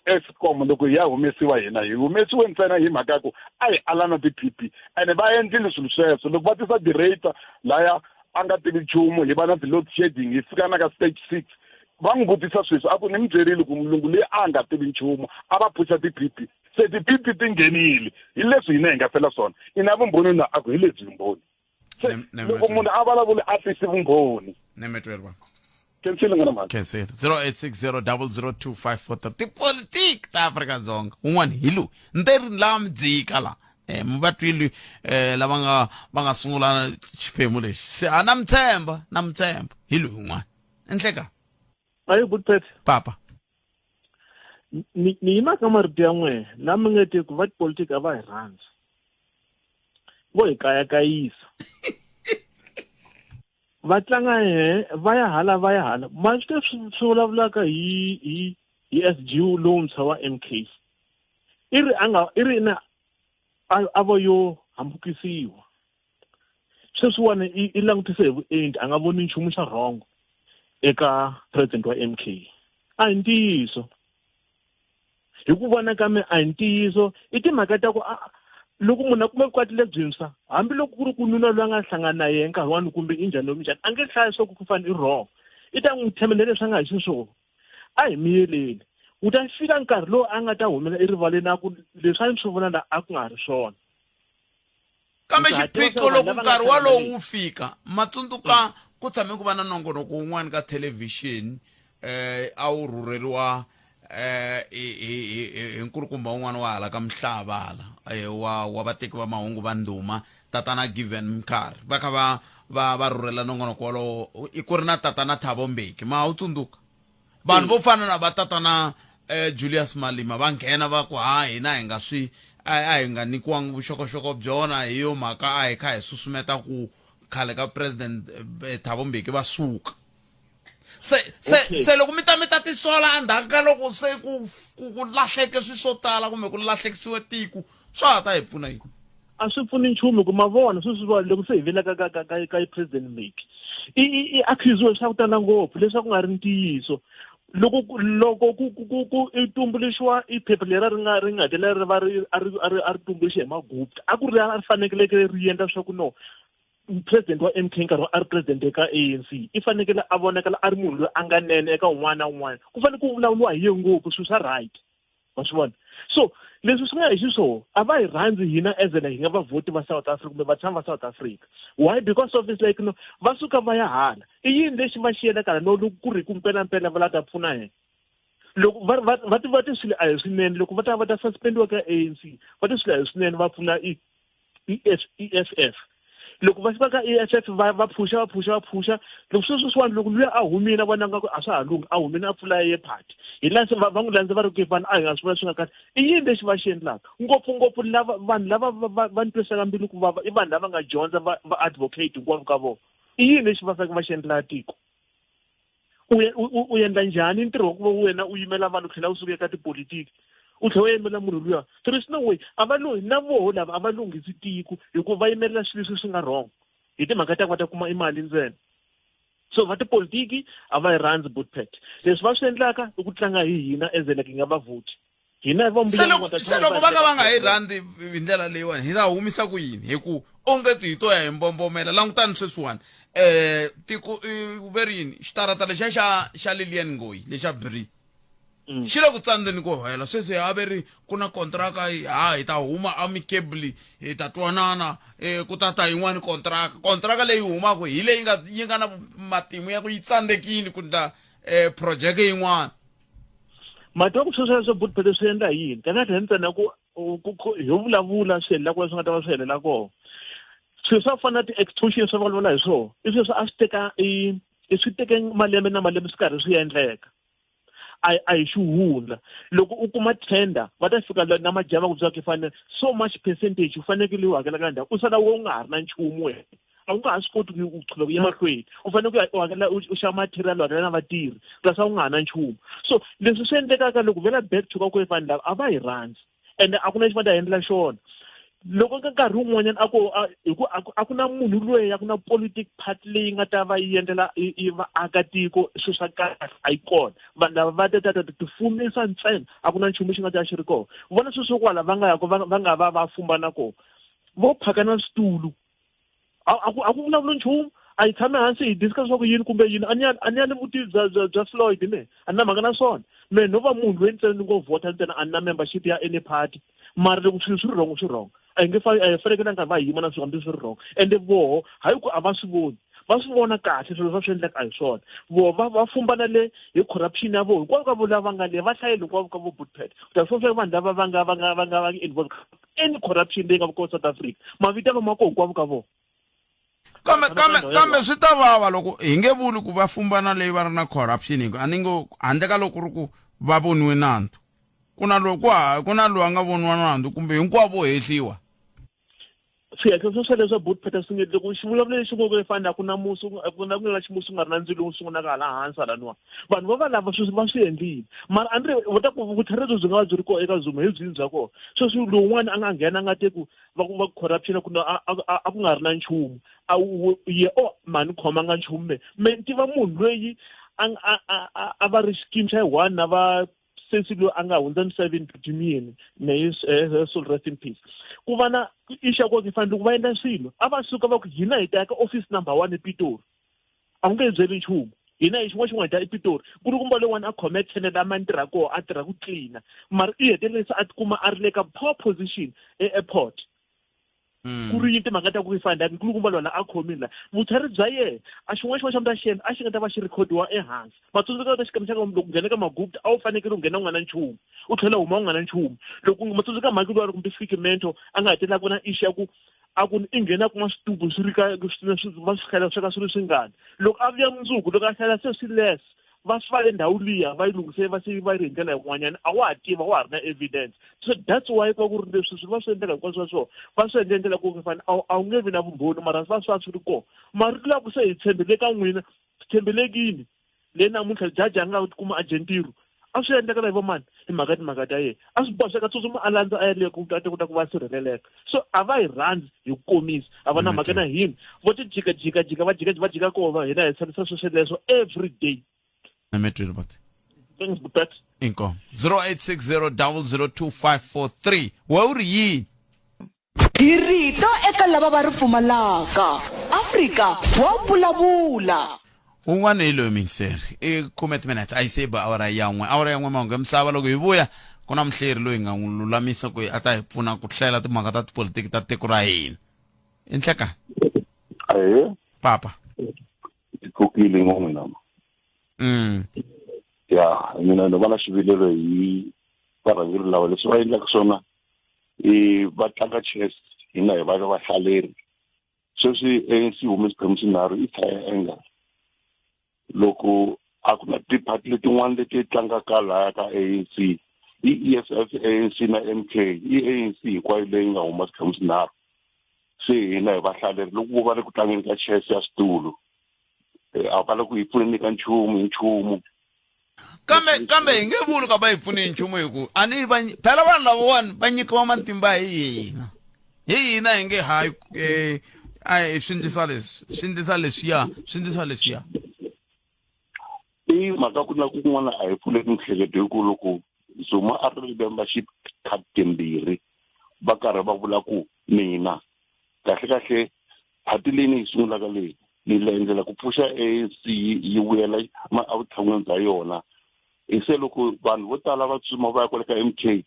Eskom loko hi ya humesiwa hina hi humesiwe ntsena hi mhaka ya ku a hi ala na ti-P P, ene va endlile swilo sweswo. Loko va tisa director laya a nga tivi nchumu, hi va na ti-load shedding, hi fika na ka stage 6. Va n'wi vutisa sweswi a ku ni mi byerile ku mulungu leyi a nga tivi nchumu a va phusha ti-P P, se ti-P P ti nghenile hi leswi hina hi nga fela swona. I na vumbhoni na? A ku hi lebyi vumbhoni. Se loko munhu a vulavuli a tisi vumbhoni. Nemetweri va Khensile n'wana mhani. Khensile. 0860 002543. Tipolitiki ta Afrika-Dzonga un'wana hi loyi nte ri la mi dzika la mi va twile lava nga va nga sungula xiphemu lexi se a na mi tshemba, na mi tshemba. Hi loyi un'wana enhleka. Ayi good pet. Papa. Ni yima ka marito ya n'wehe lama nga te ku va tipolitiki a va hi rhandzi, vo hi kayakayisa, va tlanga he va ya hala va ya hala. Ma swi leswi swi vulavulaka hi SG lowuntshwa wa MK, i ri a nga i ri na a vo yo hambukisiwa sweswiwani i langutise hi vuenti, a nga voni nchumu xa wrong eka president wa MK. A hi ntiyiso, hi ku vona ka me a hi ntiyiso. I timhaka ta ku loko munhu a kuma vukati lebyintshwa, hambiloko ku ri ku nuna loyi a nga hlangana na yena nkarhi wani kumbe i njhani njhani, a nge hlayi swa ku ku fana i wrong, i ta n'wi themendela leswi a nga hi xiswona. A hi miyeleni, wu ta fika nkarhi lowu a nga ta humela erivaleni a ku leswi a ni swi vona la a ku nga ri swona. Kambe xiphiqo loko nkarhi walowo wu fika, matsundzuka ku tshame ku va na nongonoko wun'wana ka thelevhixini a wu rhurheriwa hi nkulukumba wun'wana wa hala ka Mhlava hala wa vateki va mahungu va ndhuma, tatana Given Mkhari, va kha va rhurhela nongonoko wolowo, i ku ri na tatana Thabo Mbeki. Ma wu tsundzuka? Vanhu vo fana na va tatana Julius Malema va nghena va ku ha hina hi nga swi a hi nga nyikiwangi vuxokoxoko byona, hi yo mhaka a hi kha hi susumeta ku khale ka president Thabo Mbeki va suka. Se se loko mi ta tisola endzhaku ka loko se ku lahleke swilo swo tala kumbe ku lahlekisiwe tiko, swa ha ta hi pfuna yini? A swi pfuni nchumu ku ma vona sweswi va loko se hi vila ka president Mbeki i accusiwe swa ku tala ngopfu leswaku nga ri ntiyiso. Loko ku i tumbuluxiwa i phepha lera ri nga hetelela ri va ri a ri tumbuluxe hi Magupta, a ku ri a ri fanekeleke ri endla swa ku no president wa MK nkarhi a ri president eka ANC i fanekele a vonakala a ri munhu loyi a nga nene eka un'wana na un'wana, ku fanele ku vulavuriwa hi ye ngopfu swilo swa right, wa swi vona. So leswi swi nga hi xiswona, a va hi rhandzi hina as hi nga vavhoti va South Africa kumbe vatshami va South Africa. Why? Because of it's like no va suka va ya hala, i yini lexi va xi endlaka no loko ku ri ku mpelampela va la ta pfuna hina? Loko va ti va ti swilo a hi swinene, loko va ta suspendiwa ka ANC, va ti swilo a hi swinene, va pfula i EFF. Loko va fika ka EFF va phusha va phusha va phusha, loko sweswiwani loko luya a humile a vona nga ku a swa ha lunghi, a humile a pfula ye party, hi laha se va n'wi landza va ri ku vanhu a hi nga swi vona swi nga kahle. I yini lexi va xi endlaka? Ngopfungopfu lava vanhu lava va ni twisaka mbilu ku vava i vanhu lava nga dyondza va advocate hinkwavo ka vona. I yini lexi va faneke va xi endlela tiko? U endla njhani ntirho wa ku va wena u yimela vanhu, u tlhela u suka eka tipolitiki? U tlhela u yimela munhu luya. There is no way. A va lunghi na voho lava a va lunghisi tiko hikuva va yimelela swilo leswi swi nga wrong hi timhaka ta ku va ta kuma imali ntsena. So va tipolitiki a va yi rhandzi Bootpet. Leswi va swi endlaka i ku tlanga hi hina as like hi nga va vhoti. Hina hi va Se loko se loko va ka va nga yi rhandzi hi ndlela leyiwani hi ta humisa ku yini hi ku onge ti hi to ya hi mbombomela langutani sweswiwani um tiko ve ri yini xitarata lexiya xa xa Lilian Ngoyi lexa Bri mm. xi le ku tsandzeni ku hela sweswi a ve ri ku na kontraka ha hi ta huma amicably hi ta twanana um ku ta ta yin'wani kontraka kontraka leyi humaka hi leyi nga yi nga na matimu ya ku yi tsandzekile ku ndla um projeke yin'wana mati wa ku sweswo swo butphele swi endla hi yini kahle kahle ntsena ku hi vulavula swi helela kona swi nga ta va swi helela kona swilo swa fana na ti-extortion swa vulavula hi swona i swilo swa a swi teka i swi teke malembe na malembe swi karhi swi endleka a a hi xihundla loko u kuma tender va ta fika na majaha va ku byela ku fanele so much percentage u fanekele u hakela ka ndhawu u sala u nga ha ri na nchumu wena a wu nga ha swi koti ku qhuba ku ya mahlweni u fanele ku ya u hakela u xava material u hakela na vatirhi plus a wu nga ha na nchumu so leswi swi endlekaka loko vela back to ka ku vanhu lava a va hi rhandzi ende a ku na lexi va ta endla xona loko ka nkarhi wun'wanyana a ku hi ku a ku na munhu loyi a ku na politic party leyi nga ta va yi endlela yi vaakatiko swilo swa kahle a yi kona vanhu lava va ta ta ta tifumisa ntsena a ku na nchumu xi nga ta xi ri kona vona sweswo kwala va nga ya va va nga va va fumbana kona vo phakana switulu a ku a ku vulavuli nchumu a yi tshame hansi hi discuss swa ku yini kumbe yini a ni ya a ni ya ni vutivi bya bya bya Floyd me a ni na mhaka na swona me no va munhu loyi ntsena ni ngo vhota ntsena a ni na membership ya any party mara loko swilo swi ri wrong swi wrong a hi nge fa a hi fanekelanga va yima na swona hambi swi ri wrong ende voho hayi ku a va swi voni va swi vona kahle swilo swa swi endleka a hi swona voho va va fumbana le hi corruption ya voho hinkwavo ka vo lava nga le va hlayele hinkwavo ka vo bootpad u ta swi vanhu lava va nga va nga va nga va involved any corruption leyi nga kona South Africa mavito ya vona ma ko hinkwavo ka vona kambe kambe kambe swi ta vava loko hi nge vuli ku va fumbana leyi va ri na corruption hi ku a ni ngo handle ka loko ku ri ku va voniwe nandzu ku na loyi ku ku na loyi a nga voniwa nandzu kumbe hinkwavo hehliwa swihehlo swo sweleswo but pheta swi nge loko xivulavulelo lexi ngo ku fana ku na musi ku na ku na ximusi ku nga ri na ndzilo wu sungulaka hala hansi halaniwa vanhu va va lava sweswi va swi endlile mara a ni ri va ta ku vutlhari lebyi byi nga va byi ri kona eka Zuma hi byini bya kona sweswi lowun'wana a nga nghena a nga te ku va ku va corruption ku a a ku nga ri na nchumu a ye o mhani khomanga nchumu me me ni tiva munhu loyi a a a va ri xikimi xa yi one na va sesi loyi a nga hundza emisaveni Dudumiyeni may his soul rest in peace ku va na issue ya ku fanele loko va endla swilo a va suka va ku hina hi ta ya ka office number one ePitori a wu nge hi byeli nchumu hina hi xin'wana xin'wana hi ta ePitori ku ri kumba lowun'wana a khome channel a mani tirha kona a tirha ku tlina mara i hetelele se a tikuma a ri le ka poor position e-airport mm. ku ri yini timhaka ta ku yi fana nkulukumba lona a khomile la vutlhari bya yena a xin'wana xin'wana xa mi ta xi endla a xi nga ta va xi rhikhodiwa ehansi matsundzuka ta xikama xa loko nghena ka magupta a wu fanekele u nghena u nga na nchumu u tlhela huma u nga na nchumu loko matsundzuka mhaki loyi a ri kumbe fiki mento a nga hetelela ku na issue ya ku a ku i nghena kuma switubu swi ri ka va swi hlayela sweka swi ri swingani loko a vuya mundzuku loko a hlayela se swi less va swi va ndhawu liya va yi lunghise va se va yi ri hi ndlela yin'wanyana a wa ha tiva wa ha ri na evidence so that's why ku va ku ri leswi swi va swi endleka hinkwaswo swa swona va swi endle ndlela ku fana a wu nge vi na vumbhoni mara swi va swi va swi ri kona marito laku se hi tshembele ka n'wina tshembelekile leyi namuntlha jaji a nga tikuma a dye ntirho a swi endlekela hi vomani hi mhaka timhaka ta yena a swi boha swi tsutsuma a landza a ya le ku ta kota ku va sirheleleka so a va hi rhandzi hi ku komisa a va na mhaka na hina vo ti jika jika jika va jika va jika kova hina hi tshamisa swo sweleswo every day Nametwile but thanks but inkomo 0860 002543 we u ri yini Hi rito eka lava va ri pfumalaka. Afrika wa vulavula. Un'wana hi loyi miyingiseri i khume timinete a yi se ba awara ya n'we awara ya n'we mahungu ya misava loko hi vuya ku na muhleri loyi hi nga n'wi lulamisa ku a ta hi pfuna ku hlela timhaka ta tipolitiki ta tiko ra hina i nhlekani Ahee, papa ti pfukile n'wina. Ya, mina ni va na xivilelo hi varhangeri lava leswi va endlaka swona i va tlanga chess hina hi va vahlaleri sweswi ANC hume xiphemu xinharhu i triangle loko a ku na tiphati letin'wana leti tlangaka laya ka ANC i EFF ANC na MK i ANC hinkwayo leyi nga huma xiphemu xinharhu se hina hi vahlaleri loko vo va ri ku tlangeni ka chess ya switulu a va le ku hi pfuneni ka nchumu hi nchumu. Kambe kambe hi nge vuli ka va hi pfuni hi nchumu hi ku a ni va phela vanhu lavawani va nyikiwa matimba hi hina. Hi hina hi nge hayi eh a hi swi ndlisa leswi, swi ndlisa leswiya, swi ndlisa leswiya. I mhaka ku na kun'wana a hi pfuleki miehleketo hi ku loko Zuma a ri membership card timbirhi va karhi va vula ku mina kahle kahle phati leyi ni yi sungulaka leyi ni la endlela ku pfuxa ANC yi vuyela evutshan'wini bya yona hi se loko vanhu vo tala va tsutsuma va ya kwale ka MK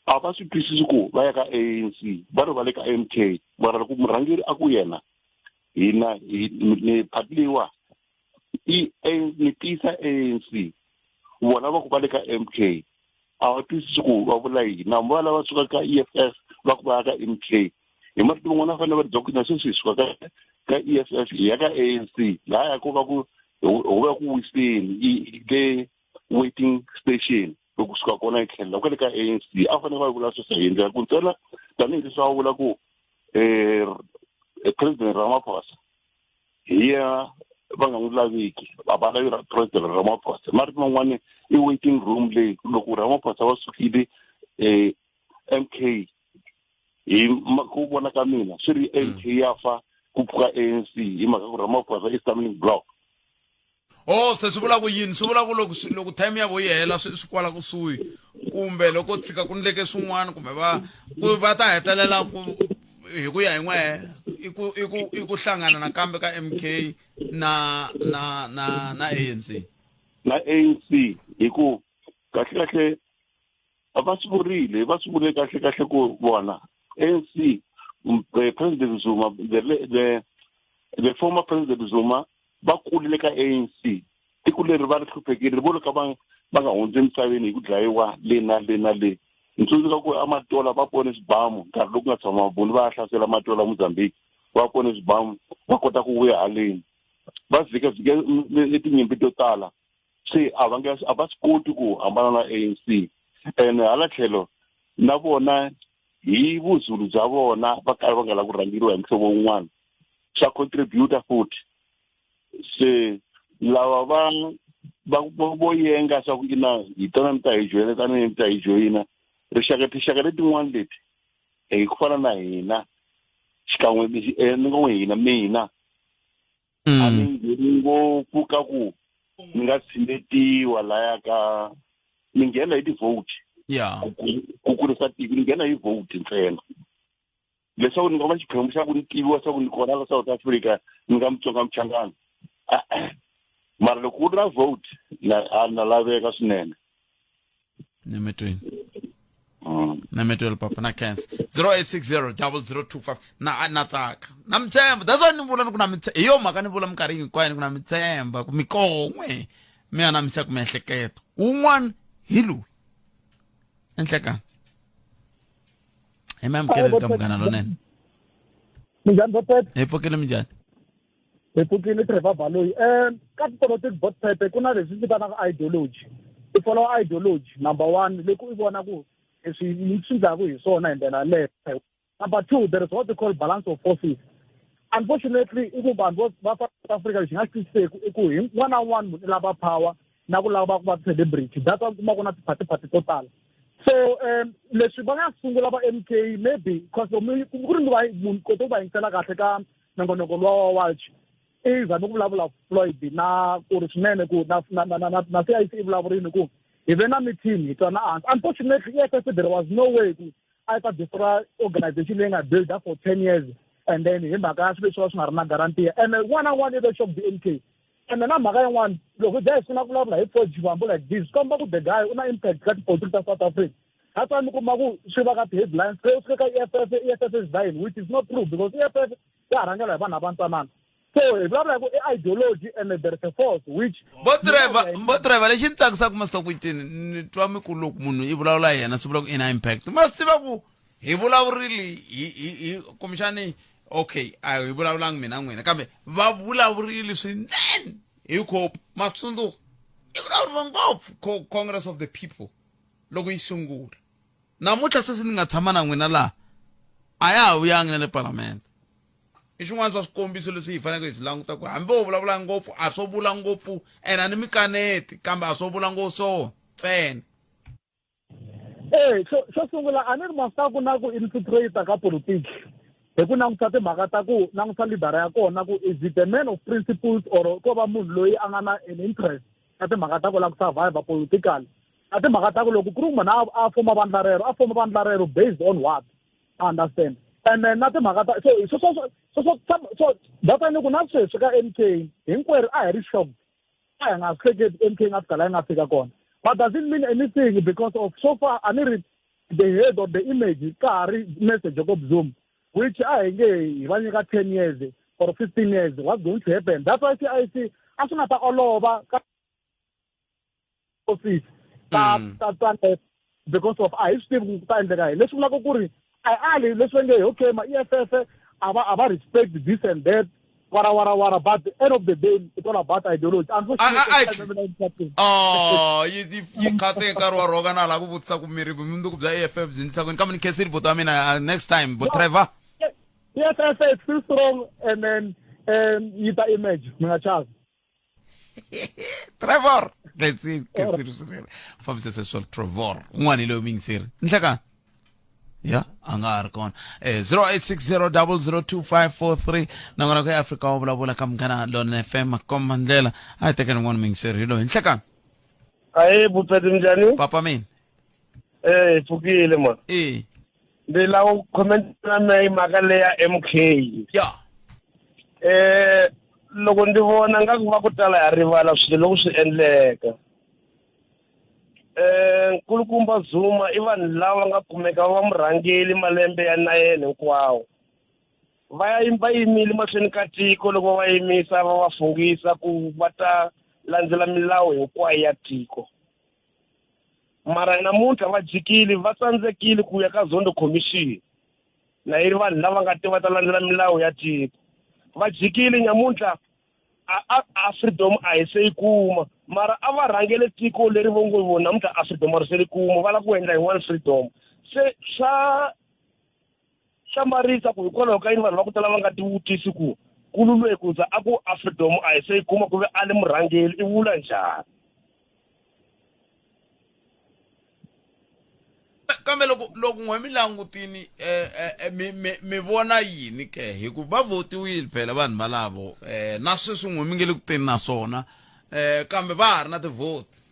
a va swi twisisi ku va ya ka ANC va ri va le ka MK mara loko murhangeri a ku yena hina ni phati leyiwa i ni tiyisa ANC vona va ku va le ka MK a va twisisi ku va vula yini na va lava suka ka EFF va ku va ya ka MK hi marito man'wana va fanele va byela ku na sweswi hi suka ka ka EFF hi ya ka ANC laha ya ku va ku ho va ku wiseni le waiting station loko suka kona hi tlhelela kwale ka ANC a fanele va vula sweswo hi ndlela ku ntsena tanihileswi va vula ku um president Ramaphosa hi yena va nga n'wi laviki a va lavi president Ramaphosa marito man'wani i waiting room leyi loko Ramaphosa va sukile um MK hi ku vona ka mina swi ri MK ya fa ku pfuka ANC hi mhaka ku Ramaphosa i stumbling block. Oh se swi vula ku yini swi vula ku loko loko time ya vo yi hela swi swi kwala kusuhi kumbe loko tshika ku ndleke swin'wana kumbe va ku va ta hetelela ku hi ku ya hi n'wehe i ku i ku i ku hlangana nakambe ka MK na na na na ANC na ANC hi ku kahle kahle va swi vurile va swi vurile kahle kahle ku vona ANC president Zuma the the the former president Zuma va kulile ka ANC tiko leri va ri hluphekile vo ka va va nga hundzi emisaveni hi ku dlayiwa le na le na le ni tsundzuka ku amatola va pone swibamu nkarhi loku nga tshama mabunu va ya hlasela matola Mozambique va pone swibamu va kota ku vuya haleni va vhika vhika tinyimpi to tala se a va nge a va swi koti ku hambana na ANC ene hala tlhelo na vona hi vuzulu bya vona va karhi va nga lavi ku rhangeriwa hi muhlovo wun'wana swa contributor futhi se lava va va vo yenga swa ku ina hi tana mi ta hi joyina tana mi ta hi joyina rixaka tinxaka letin'wana leti hi ku fana na hina xikan'we ni nga n'wi hina mina a ni ngheni ngopfu ka ku ni nga tshinetiwa laya ka ni nghena hi ti-vote yeah ku kurisa tiko ni nghena hi vote ntsena leswaku ni nga va xiphemu xa ku ni tiviwa swa ku ni kona la South Africa ni nga Mutsonga Muchangana mara loko ku ri na vote na a na laveka swinene nemetweni nemetweni papa na cancer 0860 0025 na na tsaka na mi tshemba that's why ni vula ni ku na mi hi yo mhaka ni vula minkarhi hinkwayo ni ku na mi tshemba ku mi kon'we mi anamisaka miehleketo wun'wana hi loyi enhlekani hi mi amukeleni ka munghana lonene minjhani botete hi pfukile minjhani hi pfukile Trevor Baloyi um ka tipolotiki botete ku na leswi vitanaka ideology i follow ideology number one loko i vona ku leswi ni swi ndlaku hi swona hi ndlela yaleyo number two there is what they call balance of forces unfortunately i ku vanhu va South Africa lexi nga xi twisiseki i ku hi un'wana na un'wana munhu i lava power na ku lava ku va celebrity that's why kuma ku na tiphatipati to tala so um leswi va nga sungula va M K maybe because ku ri va munhu kote ku va yingisela kahle ka nongonoko luwa wa Walsh i zame ku vulavula Floyd na ku ri swinene ku na na na na na C_I_C i vulavurini ku hi ve na meeting hi twana hansi unfortunately E_F_F there was no way ku a yi ta destroy organization leyi nga builda for 10 years and then hi mhaka ya swilo leswi va swi nga ri na guarantee ene un'wana na un'wana i ve shock the M K ene na mhaka yin'wana loko hi sungula ku vulavula hi Floyd Shivambu like this swi komba ku the guy u na impact ka tipolotiki ta South Africa that's why mi kuma ku swi va ka ti-headlines se swi ka E_F_F E_F_F is dying which is not true because E_F_F ya ha rhangela hi vanhu lava ntsanana so hi vulavula hi ku i ideology and there is a force which vo driver vo driver lexi ni tsakisaka masiku ku yitini ni twa mi ku loko munhu i vulavula yena swi vula ku i na impact ma swi tiva ku hi vulavurile hi hi hi kumbexani okay a hi vulavulangi mina n'wina kambe va vulavurile swinene hi cope ma tsundzuka i vulavuriwa ngopfu congress of the people loko yi sungula namuntlha sweswi ni nga tshama na n'wina laha a ya ha vuyangi na le palamende. I xin'wana swa swikombiso leswi hi faneleke hi swi languta ku hambi wo vulavula ngopfu a swo vula ngopfu ene a ni mi kaneti kambe a swo vula ngopfu swo ntsena. E xo xo sungula a ni ri ma swi ku na ku infiltrate ka politiki hi ku langutisa timhaka ta ku langutisa leader ya kona ku is it a man of principles or ko va munhu loyi a nga na an interest ka timhaka ta ku lava ku survive politically na timhaka ta ku loko ku ri munhu a fuma vandla rero a fuma vandla rero based on what I understand and then na timhaka ta so so so so so so that's why ni ku na sweswi ka M K hinkwerhu a hi ri shocked a hi nga swi hleketi M K nga fika la yi nga fika kona but doesn't mean anything because of so far a ni ri the head of the image ka ha ri Mr Jacob Zuma which a hi nge hi va nyika 10 years or 15 years what's going to happen that's why CIC a swi nga ta olova ka office ta ta ta because of a hi swi tivi ku ta endleka yini leswi vulaka ku ri a hi ali leswi va nge okay ma EFF a va a va respect this and that wara wara wara but end of the day it's all about ideology unfortunately oh yi yi khate nkarhi wa rhoka na la ku vutisa ku miri vumundzuku bya EFF byi ndlisa kwini kambe ni khensile buti wa mina uh, next time bo Trevor EFF is still strong and then um yi ta emerge mi nga chavi Trevor khensile khensile swinene fambisa sweswo Trevor un'wana hi loyi muyingiseri nhlekani ya a nga ha ri kona eh 0860002543 nakona ku eAfrika wa vulavula ka munghana lona FM makomba ndlela a hi tekeni n'wana muyingiseri hi loyi nhlekani ayi bupeti njhani papa mina eh hi pfukile man e ndzi lava ku khomenta na hi mhaka leya MK ya eh loko ndzi vona nga ku va ku tala ya rivala swilo loko swi endleka eh nkulukumba Zuma i vanhu lava nga kumeka va murhangeli malembe ya 9 hinkwawo va ya va yimile mahlweni ka tiko loko va yimisa va va fungisa ku va ta landzela milawu hinkwayo ya tiko mara namuntlha va jikile va tsandzekile ku ya ka zondo commission na yi ri vanhu lava nga te va ta landzela milawu ya tiko va jikile nyamuntlha a a a freedom a hi se yi kuma mara a va rhangele tiko leri vo ngo vo namuntlha a freedom a ri se ri kuma va lava ku endla yin'wana freedom se swa hlamarisa ku hikwalaho ka yini vanhu va ku tala va nga tivutisi ku kululwe ku za a ku a freedom a hi se yi kuma ku ve a li murhangeli i vula njhani kambe loko loko n'we mi langutini eh, eh, eh, mi mi mi vona yini ke hi ku va votiwile phela vanhu valavo eh, na sweswi n'we mi nge le ku teni na swona eh, kambe va ha ri na tivhoti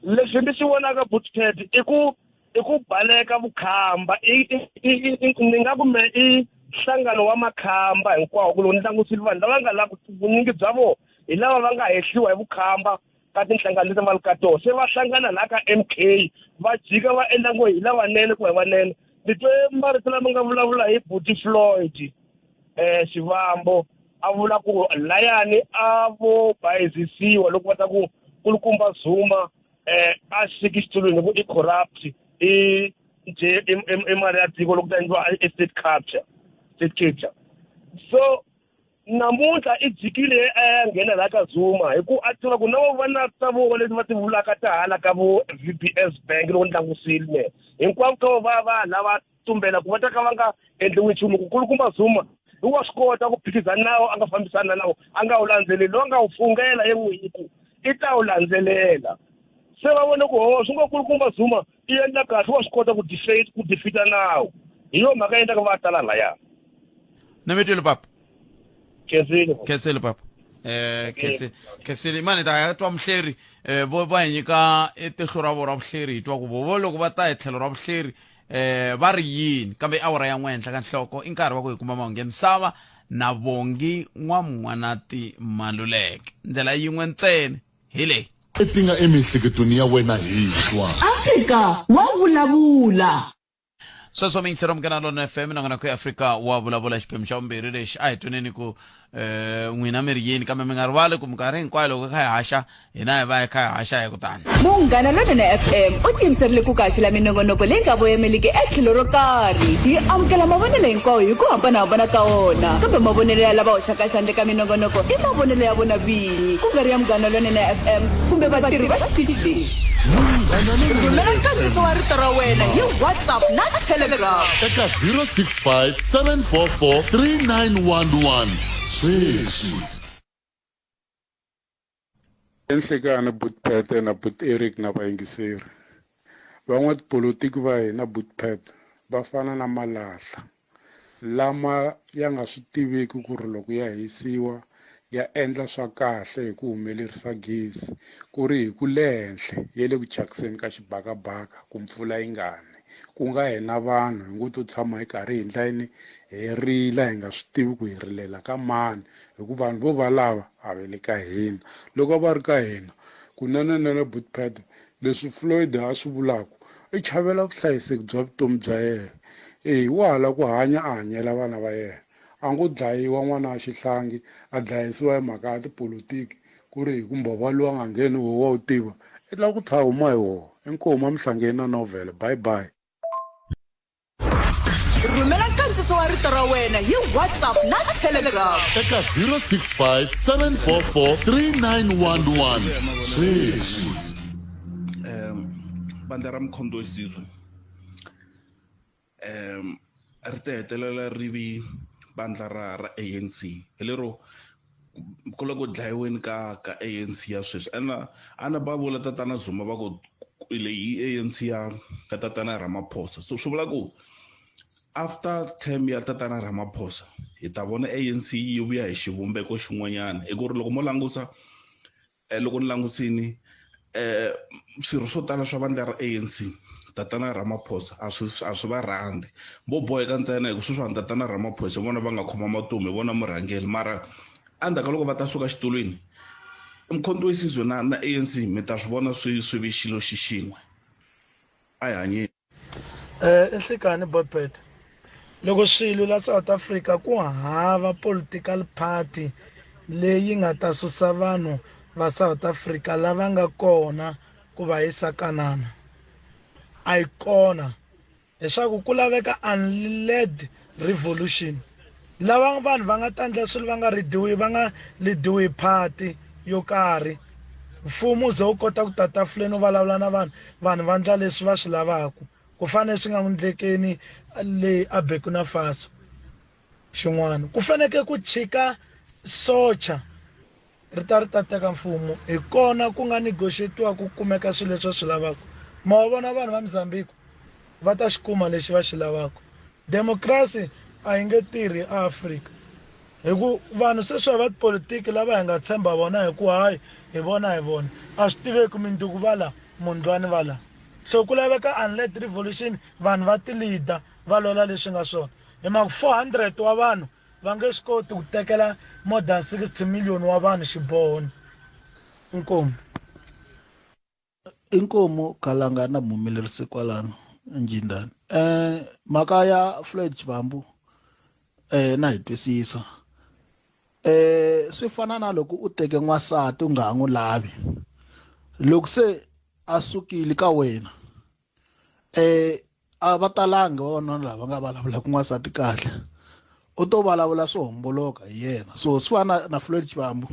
leswi ndzi swi vonaka butted i ku i ku baleka vukhamba i ni nga ku me i nhlangano wa makhamba hinkwawo ku loko ni langusile vanhu lava nga la vunyingi bya vona hi lava va nga hehliwa hi vukhamba ka tinhlangano leti va ri ka tona se va hlangana laha ka M K va jika va endla ngo hi lavanene ku hi vanene ni twe marito lama nga vulavula hi buti Floyd um Xivambo a vula ku layani a vo bayizisiwa loko va ta ku kulukumba Zuma um a xiki xitulwini ku i corrupt i nje i mali ya tiko loko ta endliwa i state capture state capture so namuntlha i jikile a ya nghena laha ka Zuma hi ku a tiva ku na vo va na ta vo leti va ti vulaka ta hala ka vo V_B_S bank loko ni langusile me hinkwavo ka va va lava tumbela ku va ta ka va nga endliwi nchumu ku kulukumba Zuma hi wa swi kota ku phikizana nawo a nga fambisani na nawo a nga wu landzeleli lowu a nga wu fungela ye n'winyi ku i ta wu landzelela se va vone ku ho swi ngo kulukumba Zuma i endla kahle wa swi kota ku defeat ku defeat nawu hi yo mhaka endlaka va tala laya ni mi twile papa khensile khensile papa eh khensile khensile mani ta ya twa muhleri eh vo va hi nyika etihlo ra vona ra vuhleri hi twa ku vo loko va ta hi tlhelo ra vuhleri eh va ri yini kambe i awara ya n'we henhla ka nhloko i nkarhi wa ku hi kuma mahungu ya misava na vongi n'wamun'wanati maluleke ndlela yin'we ntsena hi leyi Leti nga emiehleketweni ya wena hi twa. Afrika wa vulavula. Sweswo miyingisero munghana lona FM nakona ku Afrika wa vulavula xiphemu xa vumbirhi lexi a hi tweneni ku eh n'wina mi ri yini kambe mi nga rivali ku minkarhi hinkwayo loko hi kha hi haxa hina hi va hi kha hi haxa hi kutani Munghana Lonene FM u tiyimiserile ku ku haxela minongonoko leyi nga voyemeliki etlhelo ro karhi. Hi amukela mavonelo hinkwawo hi ku hambanahambana ka wona, kambe mavonelo ya lava hoxaka xandla eka minongonoko i mavonelo ya vona vinyi, ku nga ri ya Munghana Lonene FM kumbe vatirhi va xitichi lexi. Munghana Lonene Rhumela nkandziyiso. nkandziyiso wa rito ra wena hi WhatsApp na Telegram. Eka 065 744 3911 sweswi. Enhlekani But Pete na But Eric na vayingiseri. Van'watipolitiki va hina But Pete va fana na malahla lama ya nga swi tiveki ku ri loko ya hisiwa ya endla swa kahle hi ku humelerisa gezi ku ri hi ku le henhla ya le ku thyakiseni ka xibakabaka ku mpfula yi nga ni ku nga hina vanhu hi ngo to tshama hi karhi hi ndla yini hi rila hi nga swi tivi ku hi rilela ka mani hikuva vanhu vo valava a va le ka hina loko a va ri ka hina kunenenene butpad leswi Floyd a swi vulaka i chavela vuhlayiseki bya vutomi bya yena e wa ha lava ku hanya a hanyela vana va yena a ngo dlayiwa n'wana wa xihlangi a dlayisiwa hi mhaka ya tipolotiki ku ri hi ku mbhova lowu a nga ngheni wo wa wu tiva i lava ku tshaha huma hi wona inkomu emihlangeni na novhele bye bye. Rhumela nkandziso wa rito ra wena hi WhatsApp na Telegram. Eka 065 744 3911 sweswi. Um vandla ra Mkhonto weSizwe um ri ta hetelela ri vi vandla ra ra ANC hi lero ku le ku dlayiweni ka ka ANC ya sweswi ana ana va vula tatana Zuma va ku leyi i ANC ya ka tatana Ramaphosa so swi vula ku after term ya tatana Ramaphosa hi ta vona ANC yi vuya hi xivumbeko xin'wanyana hi ku ri loko mo langusa eh, loko ni langusini eh swirho swo tala swa vandla ra ANC tatana Ramaphosa a swi a swi va rhandzi vo boheka ntsena hi ku sweswiwani tatana Ramaphosa hi vona va nga khoma matumu hi vona murhangeri mara endzhaku ka loko va ta suka xitulwini Mkhonto weSizwe na na ANC mi ta swi vona swi swi vi xilo xi xin'we a hi hanyeni. Eh, Nhlikani Botbet loko swilo la South Africa ku hava political party leyi nga ta susa vanhu va South Africa lava nga kona ku va yisa Kanana a yi kona leswaku ku laveka unled revolution lava vanhu va nga ta endla swilo va nga ridiwi va nga lidiwi party yo karhi mfumo ze wu kota ku ta tafuleni u vulavula na vanhu vanhu va ndla leswi va swi lavaka ku fanele swi nga ndlekeni le a Burkina Faso xin'wana ku faneke ku chika socha ri ta ri ta teka mfumo hi kona ku nga negotiatiwa ku kumeka swilo leswi va swi lavaka ma wa vona vanhu va Mozambique va ta xi kuma lexi va xi lavaka democracy a yi nge tirhi eAfrika hi ku vanhu sweswi va tipolitiki lava hi nga tshemba vona hi ku hayi hi vona hi vona a swi tiveki minduku va la mundlwani va la so ku laveka unled revolution vanhu va ti-leader va lwela leswi nga swona hi mhaka 400 wa vanhu va nge swi koti ku tekela more than 60 million wa vanhu xiboho inkomu Inkomu Khalanga na muhumelerisi kwalano Njindani eh mhaka ya Floyd Shivambu eh na hi twisisa eh swi fana na loko u teke n'wansati u nga ha n'wi lavi loko se a sukile ka wena eh a va talangi vavanuna lava nga vulavulaka n'wansati kahle u to vulavula swo homboloka hi yena so swi fana na Floyd Shivambu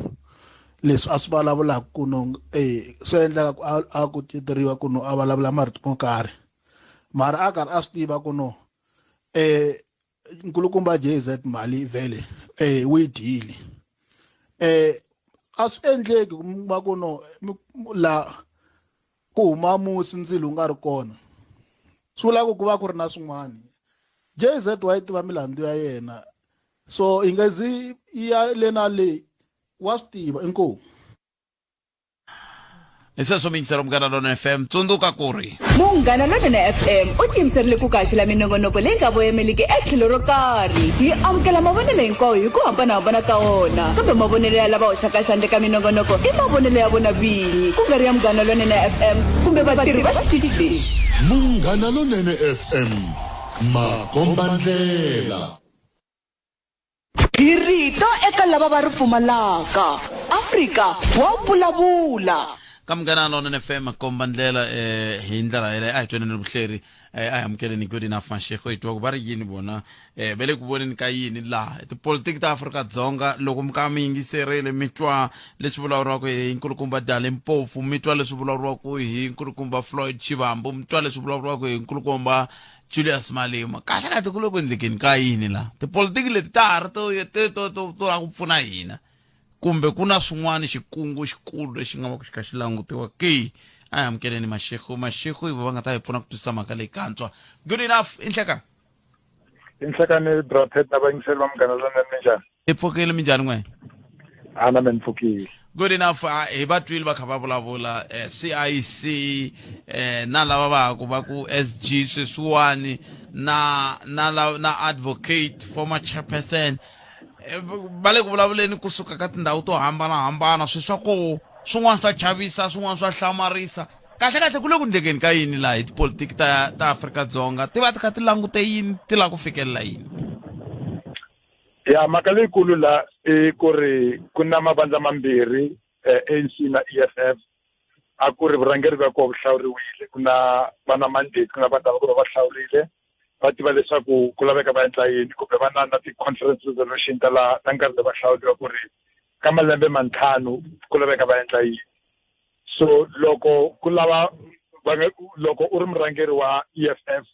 leswi a swi vulavulaka ku no eh swi endlaka ku a kuceteriwa ku no a vulavula marito mo karhi mara a karhi a swi tiva ku no eh nkulukumba JZ mali vhele eh u yi dyile eh a swi endleki ku va ku no la ku huma musi ndzilo wu nga ri kona swi vula ku ku va ku ri na swin'wana JZ wa yi tiva milandzu ya yena so yi nga zi yi ya le na le wa swi tiva inkomu hi sweswo miyingiselo munghana lona fm tsundzuka ku ri Munghana Lonene FM u tiyimiserile ku kaxela minongonoko leyi nga voyemeliki etlhelo ro karhi. Hi amukela mavonelo hinkwawo hi ku hambanahambana ka wona, kambe mavonelo ya lava hoxaka xandla eka minongonoko i mavonelo ya vona vinyi, ku nga ri ya Munghana Lonene FM kumbe vatirhi va xitichi lexi. Munghana Lonene FM, makombandlela. Hi rito eka lava va ri pfumalaka. Afrika wa vulavula. Ka Munghana Lonene FM komba ndlela eh hi ndlela yeleyo a hi twaneni vuhleri eh, a hi amukeleni good enough Mashego hi twa ku va ri yini vona eh va le ku voneni ka yini laha tipolitiki ta Afrika-Dzonga loko mi ka mi yingiserile mi twa leswi vulavuriwaka hi nkulukumba Dali Mpofu mi twa leswi vulavuriwaka hi nkulukumba Floyd Shivambu mi twa leswi vulavuriwaka hi nkulukumba Julius Malema kahle kahle ku le ku endlekeni ka yini laha tipolitiki leti ta ha ri to to to to to lava ku pfuna hina kumbe ku na swin'wana xikungu xikulu lexi nga va ku xi kha xi langutiwa ke a hi amukeleni mashego mashego ivo va nga ta hi pfuna ku twisisa mhaka leyi kantswa good enough i nhlekani i nhlekani brapet na vayingiseri va munghana lonene minjhani hi pfukile minjhani n'we a na me ni pfukile good enough ah, hi va twile va kha va vulavula eh, cic eh, na lava va ku va ku sg sweswiwani na na na advocate former chairperson Eh, va le ku vulavuleni kusuka ka tindhawu to hambanahambana swi swa koho swin'wana swa chavisa swin'wana swa hlamarisa kahle kahle ku le ku ndlekeni ka yini laha hi tipolitiki ta ta Afrika-Dzonga ti va ti kha ti langute yini ti lava ku fikelela yini ya mhaka leyikulu la i ku ri ku na mavandla mambirhi eh, ANC na EFF a ku ri vurhangeri bya koho vu hlawuriwile ku na va na mandate ku na vanhu lava ku va va hlawurile va tiva leswaku ku laveka va endla yini kumbe va na na ti-conference resolution ta laha ta nkarhi lowu va hlawuriwa ku ri ka malembe mantlhanu ku laveka va endla yini so loko ku lava va nga loko u ri murhangeri wa EFF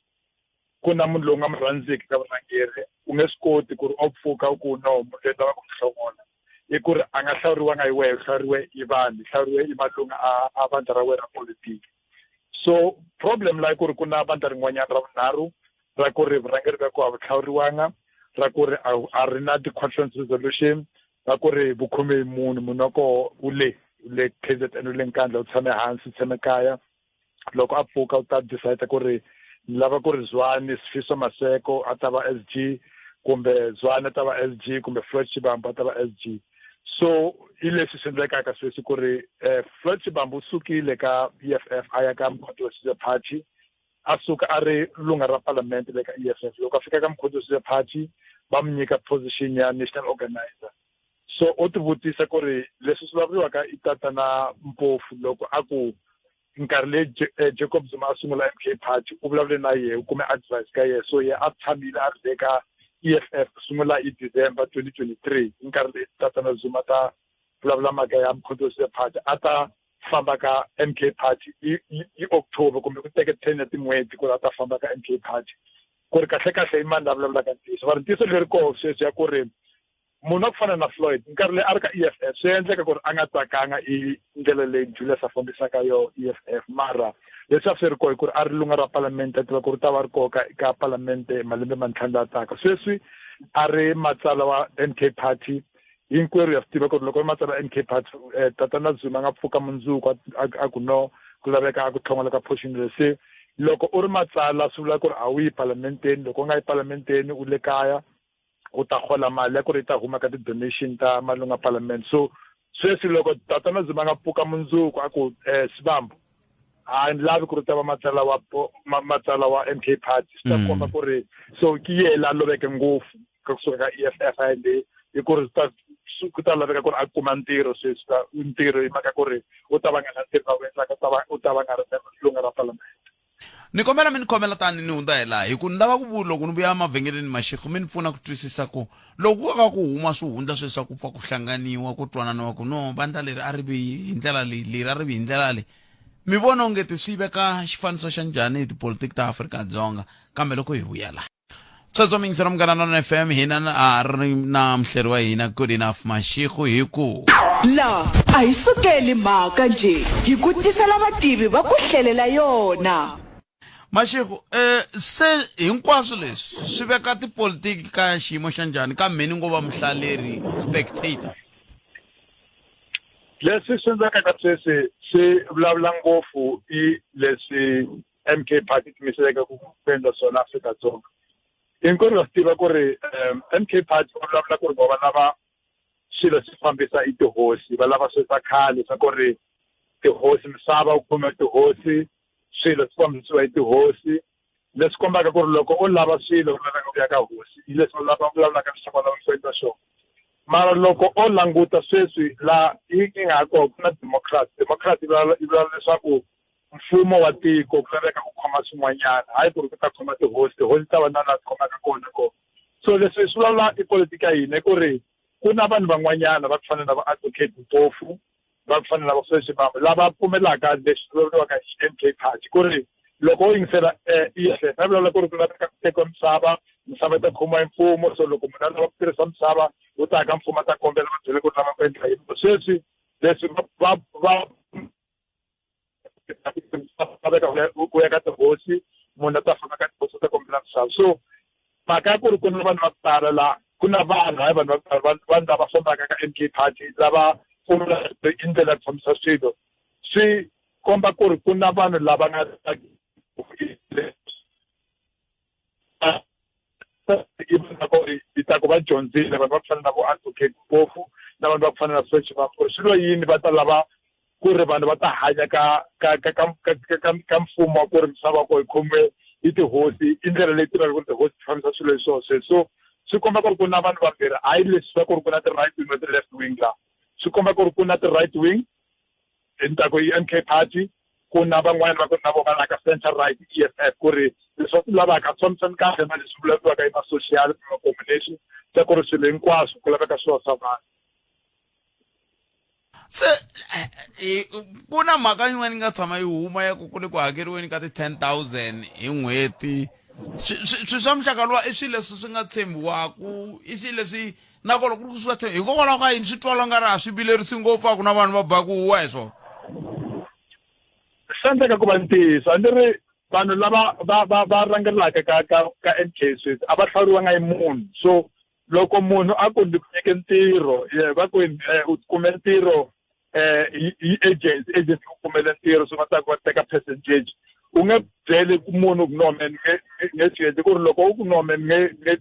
ku na munhu lowu nga mu rhandziki ka vurhangeri u nge swi koti ku ri o pfuka u ku no munhu loyi lava ku n'wi hlongola i ku ri a nga hlawuriwanga hi wehe u hlawuriwe hi vanhu hlawuriwe hi malunga a a vandla ra wena politiki so problem la ku ri ku na vandla rin'wanyana ra vunharhu ra ku ri vurhangeri bya koho a vu hlawuriwanga ra ku ri a ri na ti-conference resolution ra ku ri vukhume hi munhu munhu wa koho u le u le K_Z_N u le Nkandla u tshame hansi u tshame kaya loko a pfuka u ta decide ku ri ni lava ku ri Zwane Sifiso Maseko a ta va S_G kumbe Zwane a ta va S_G kumbe Floyd Shivambu a ta va S_G so hi leswi swi endlekaka sweswi ku ri eh, Floyd Shivambu u sukile ka EFF a ya ka Mkhonto wa Sizwe Party a suka a ri lunga ra palamende le ka EFF loko a fika ka Mkhonto wa Sizwe Party va n'wi nyika position ya national organizer so u tivutisa ku ri leswi swi vulavuriwaka i tatana Mpofu loko a ku nkarhi leyi eh, Jacob Zuma a sungula MK Party u vulavule na yehe u kume advice ka yehe so yehe a tshamile a ri le ka EFF ku sungula hi December 2023 hi nkarhi leyi tatana Zuma ta vulavula mhaka ya Mkhonto we Sizwe Party a ta famba ka MK Party hi October kumbe ku teke 10 ya tin'hweti ku ri a ta famba ka MK Party ku ri kahle kahle i mani la vulavulaka ntiyiso va ri ntiyiso leri koho sweswi ya ku ri munhu wa ku fana na Floyd nkarhi leyi a ri ka EFF swi endleka ku ri a nga tsakanga i ndlela leyi Julius a fambisaka yo EFF mara leswi a swi ri koho hi ku ri a ri lunga ra palamende a tiva ku ri ta va ri koho ka ka palamende malembe mantlhanu la taka sweswi a ri matsala wa MK Party hinkwerhu ya swi tiva ku ri loko ri matsala MK Party eh, tatana Zuma a nga pfuka mundzuku a ku no ku laveka a ku tlhongola ka portion leyi se loko u ri matsala swi vula ku ri a wu yi palamenteni loko u nga yi palamenteni u le kaya u ta hola mali ya ku ri yi ta huma ka ti-donation ta malunga parliament so sweswi loko tatana Zuma a nga pfuka mundzuku a ku um eh, Sibambu a ni lavi ku ri ta va matsala wa matsala wa MK party swi ta mm. komba ku ri so ki yehe la loveke ngopfu ka kusuka ka EFF a endle hi ku ri ta ku ta laveka ku ri a kuma ntirho sweswi ntirho hi mhaka ku ri u ta va nga na ntirho la wu endlaka u ta va nga ri lunga ra palamende ni kombela mi ni khomela tani ni hundza hi laha hi ku ni lava ku vu loko ni vuya emavhengeleni maxikhu mi ni pfuna ku twisisa ku loko ku ka ku huma swihundla sweswi swa ku pfa ku hlanganiwa ku twananiwa ku no vandla leri a ri vi hi ndlela leyi leri a ri vi hi ndlela leyi mi vona ongeti swi veka xifaniso xa njhani hi tipolitiki ta Afrika-Dzonga kambe loko hi vuya laha sweswo miyingiselo munghana nona fm hina a ri na muhleri wa hina good enough mashiku hi ku la a hi sukeli mhaka njhe hi ku tisela vativi va ku hlelela yona mashiku eh se hinkwaswo leswi swi veka tipolitiki ka xiyimo xa njhani ka mheni ngo va muhlaleri spectator leswi swi endlekaka sweswi swi vulavula ngopfu i leswi MK Party tiyimiseleke ku ku endla swona Afrika-Dzonga hinkwerhu ha swi tiva ku ri um MK Party va vulavula ku ri vo va lava swilo swi fambisa i tihosi va lava swilo swa khale swa ku ri tihosi misava wu khome tihosi swilo swi fambisiwa hi tihosi leswi kombaka ku ri loko u lava swilo u laveka ku ya ka hosi hi leswi va vulavulaka leswaku va lava ku endla swona. Mara loko o languta sweswi la yi nga ha kona ku na democracy. Democracy yi vula leswaku mfumo wa tiko ku laveka ku khoma swin'wanyana, hayi ku ri ku ta khoma tihosi, tihosi ta va na laha ti khomaka kona kona. So leswi swi vulavula i politiki ya hina ku ri ku na vanhu van'wanyana va ku fana na va advocate Mpofu, va ku fana na va Floyd Shivambu lava pfumelaka leswi vulavuriwaka hi M_K party ku ri loko u yingisela E_F_F va vulavula ku ri ku laveka ku tekiwa misava, misava yi ta khomiwa hi mfumo so loko munhu a lava ku tirhisa misava u ta ya ka mfumo a ta kombela va byela ku ri lava ku endla yini sweswi leswi va va va veka ku ya ka tihosi munhu a ta famba ka tihosi u ta kombela misava so mhaka ya ku ri ku na vanhu va ku tala laha ku na vanhu hayi vanhu va ku tala vanhu lava fambaka ka M K party lava pfumelaka i ndlela ya ku fambisa swilo swi komba ku ri ku na vanhu lava nga i ta ku va dyondzile vanhu va ku fana na vo advocate Mpofu na vanhu va ku fana na Sochi va ku ri swilo yini va ta lava ku ri vanhu va ta hanya ka ka ka ka ka ka ka mfumo wa ku ri misava ko yi khomiwe hi tihosi i ndlela leyi tivaka ku ri tihosi ti fambisa swilo hi swoxe so swi komba ku ri ku na vanhu vambirhi hayi leswi swa ku ri ku na ti-right wing na ti-left wing laha swi komba ku ri ku na ti-right wing hi ni ta ku i M_K party ku na van'wanyana va ku na vona la ka center right E_F_F ku ri leswi va swi lavaka a swi fambisani kahle na leswi vulavuriwaka hi ma-social kumbe combination swa ku ri swilo hinkwaswo ku laveka swilo swa vanhu se ku na mhaka yin'wana yi nga tshama yi huma ya ku ku le ku hakeriweni ka ti-ten thousand hi n'hweti swi swa muxaka luwa i swilo leswi swi nga tshembiwaku i swilo leswi na kona ku ri ku swi va tshembi hikokwalaho ka yini swi twala nga ri a swi vilerisi ngopfu a ku na vanhu va ba ku huwa hi swona swi endleka ku va ntiyiso a ni ri vanhu lava va va va rhangelaka ka ka ka M_K sweswi a va hlawuriwanga hi munhu so loko munhu a ku ndzi ku nyike ntirho va ku u kume ntirho hi agency agency u kumele ntirho so va ta ku va teka percentage u nge byeli ku munhu ku no me ni nge nge swi endli ku ri loko u ku no me ni nge nge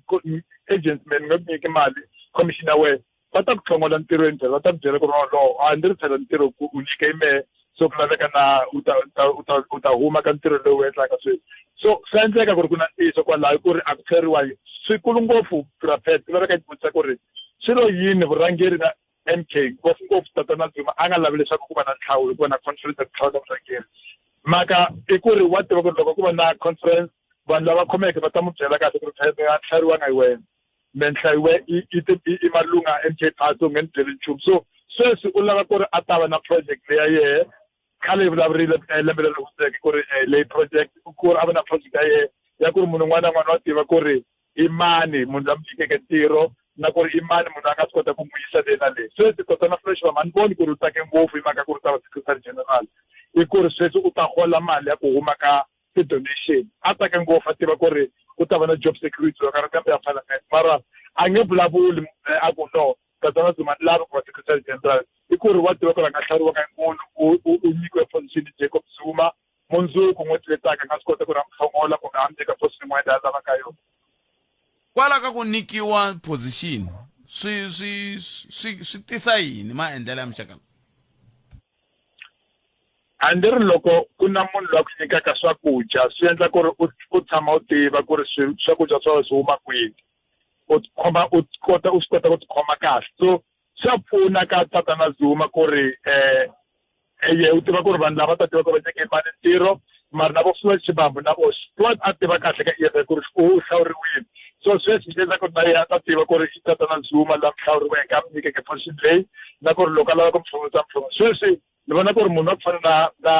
agency me ni nge ku nyiki mali commission ya wena va ta ku hlongola ntirhweni phela va ta ku byela ku ri no a ndzi ri phela ntirho ku u nyike mehe so ku laveka na u ta u ta u ta u ta huma ka ntirho lowu wu endlaka sweswi so swa endleka ku ri ku na ntiyiso kwalaho ku ri a ku tlheriwa swikulu ngopfu rapet ku laveka yi vutisa ku ri swi lo yini vurhangeri na M_K ngopfungopfu tatana Zuma a nga lavi leswaku ku va na nhlawulo ku va na conference ya ku hlawula vurhangeri mhaka i ku ri wa tiva ku ri loko ku va na conference vanhu lava khomeke va ta n'wi byela kahle ku ri a hlawuriwanga hi wena me nhlayiwe i i i malunga M_K party u nge ni byeli nchumu so sweswi u lava ku ri a ta va na project leya yehe khale yi vulavurile lembe leri hundzeke ku ri leyi project ku ri a va na project ya yehe ya ku ri munhu un'wana na un'wana wa tiva ku ri i mani munhu la mi nyikeke ntirho na ku ri i mani munhu a nga swi kota ku n'wi yisa le na le sweswi tatana Fresh va ni voni ku ri u tsake ngopfu hi mhaka ku ri ta va secretary general i ku ri sweswi u ta hola mali ya ku huma ka ti-donation a tsake ngopfu a tiva ku ri ku ta va na job security loko a ri kambe ya parliament mara a nge vulavuli a ku no tatana Zuma ni lavi ku va secretary general i ku ri wa tiva ku ri a nga hlawuriwaka hi munhu u nyikiwe position Jacob Zuma mundzuku n'hweti leyi taka a nga swi kota ku ri a n'wi hlongola kumbe a n'wi nyika position yin'wana leyi a lavaka yona kwala ka ku nyikiwa position swi swi swi swi tisa yini maendlelo ya muxaka a ndzi ri loko ku na munhu loyi a ku nyikaka swakudya swi endla ku ri u tshama u tiva ku ri swakudya swa wena swi huma kwini u khoma u kota u swi kota ku tikhoma kahle so swa pfuna ka tatana Zuma ku ri eye u tiva ku ri vanhu lava ta tiva ku va nyike mani ntirho mara na vo Floyd Shivambu na vo Floyd a tiva kahle ka E_F_F ku ri u hlawuriwile so sweswi swi endla ku ri na yena a ta tiva ku ri i tatana Zuma la hlawuriweke a mi nyikeke position leyi na ku ri loko a lava ku mi hlongorisa mi hlongorisa sweswi ni vona ku ri munhu wa ku fana na na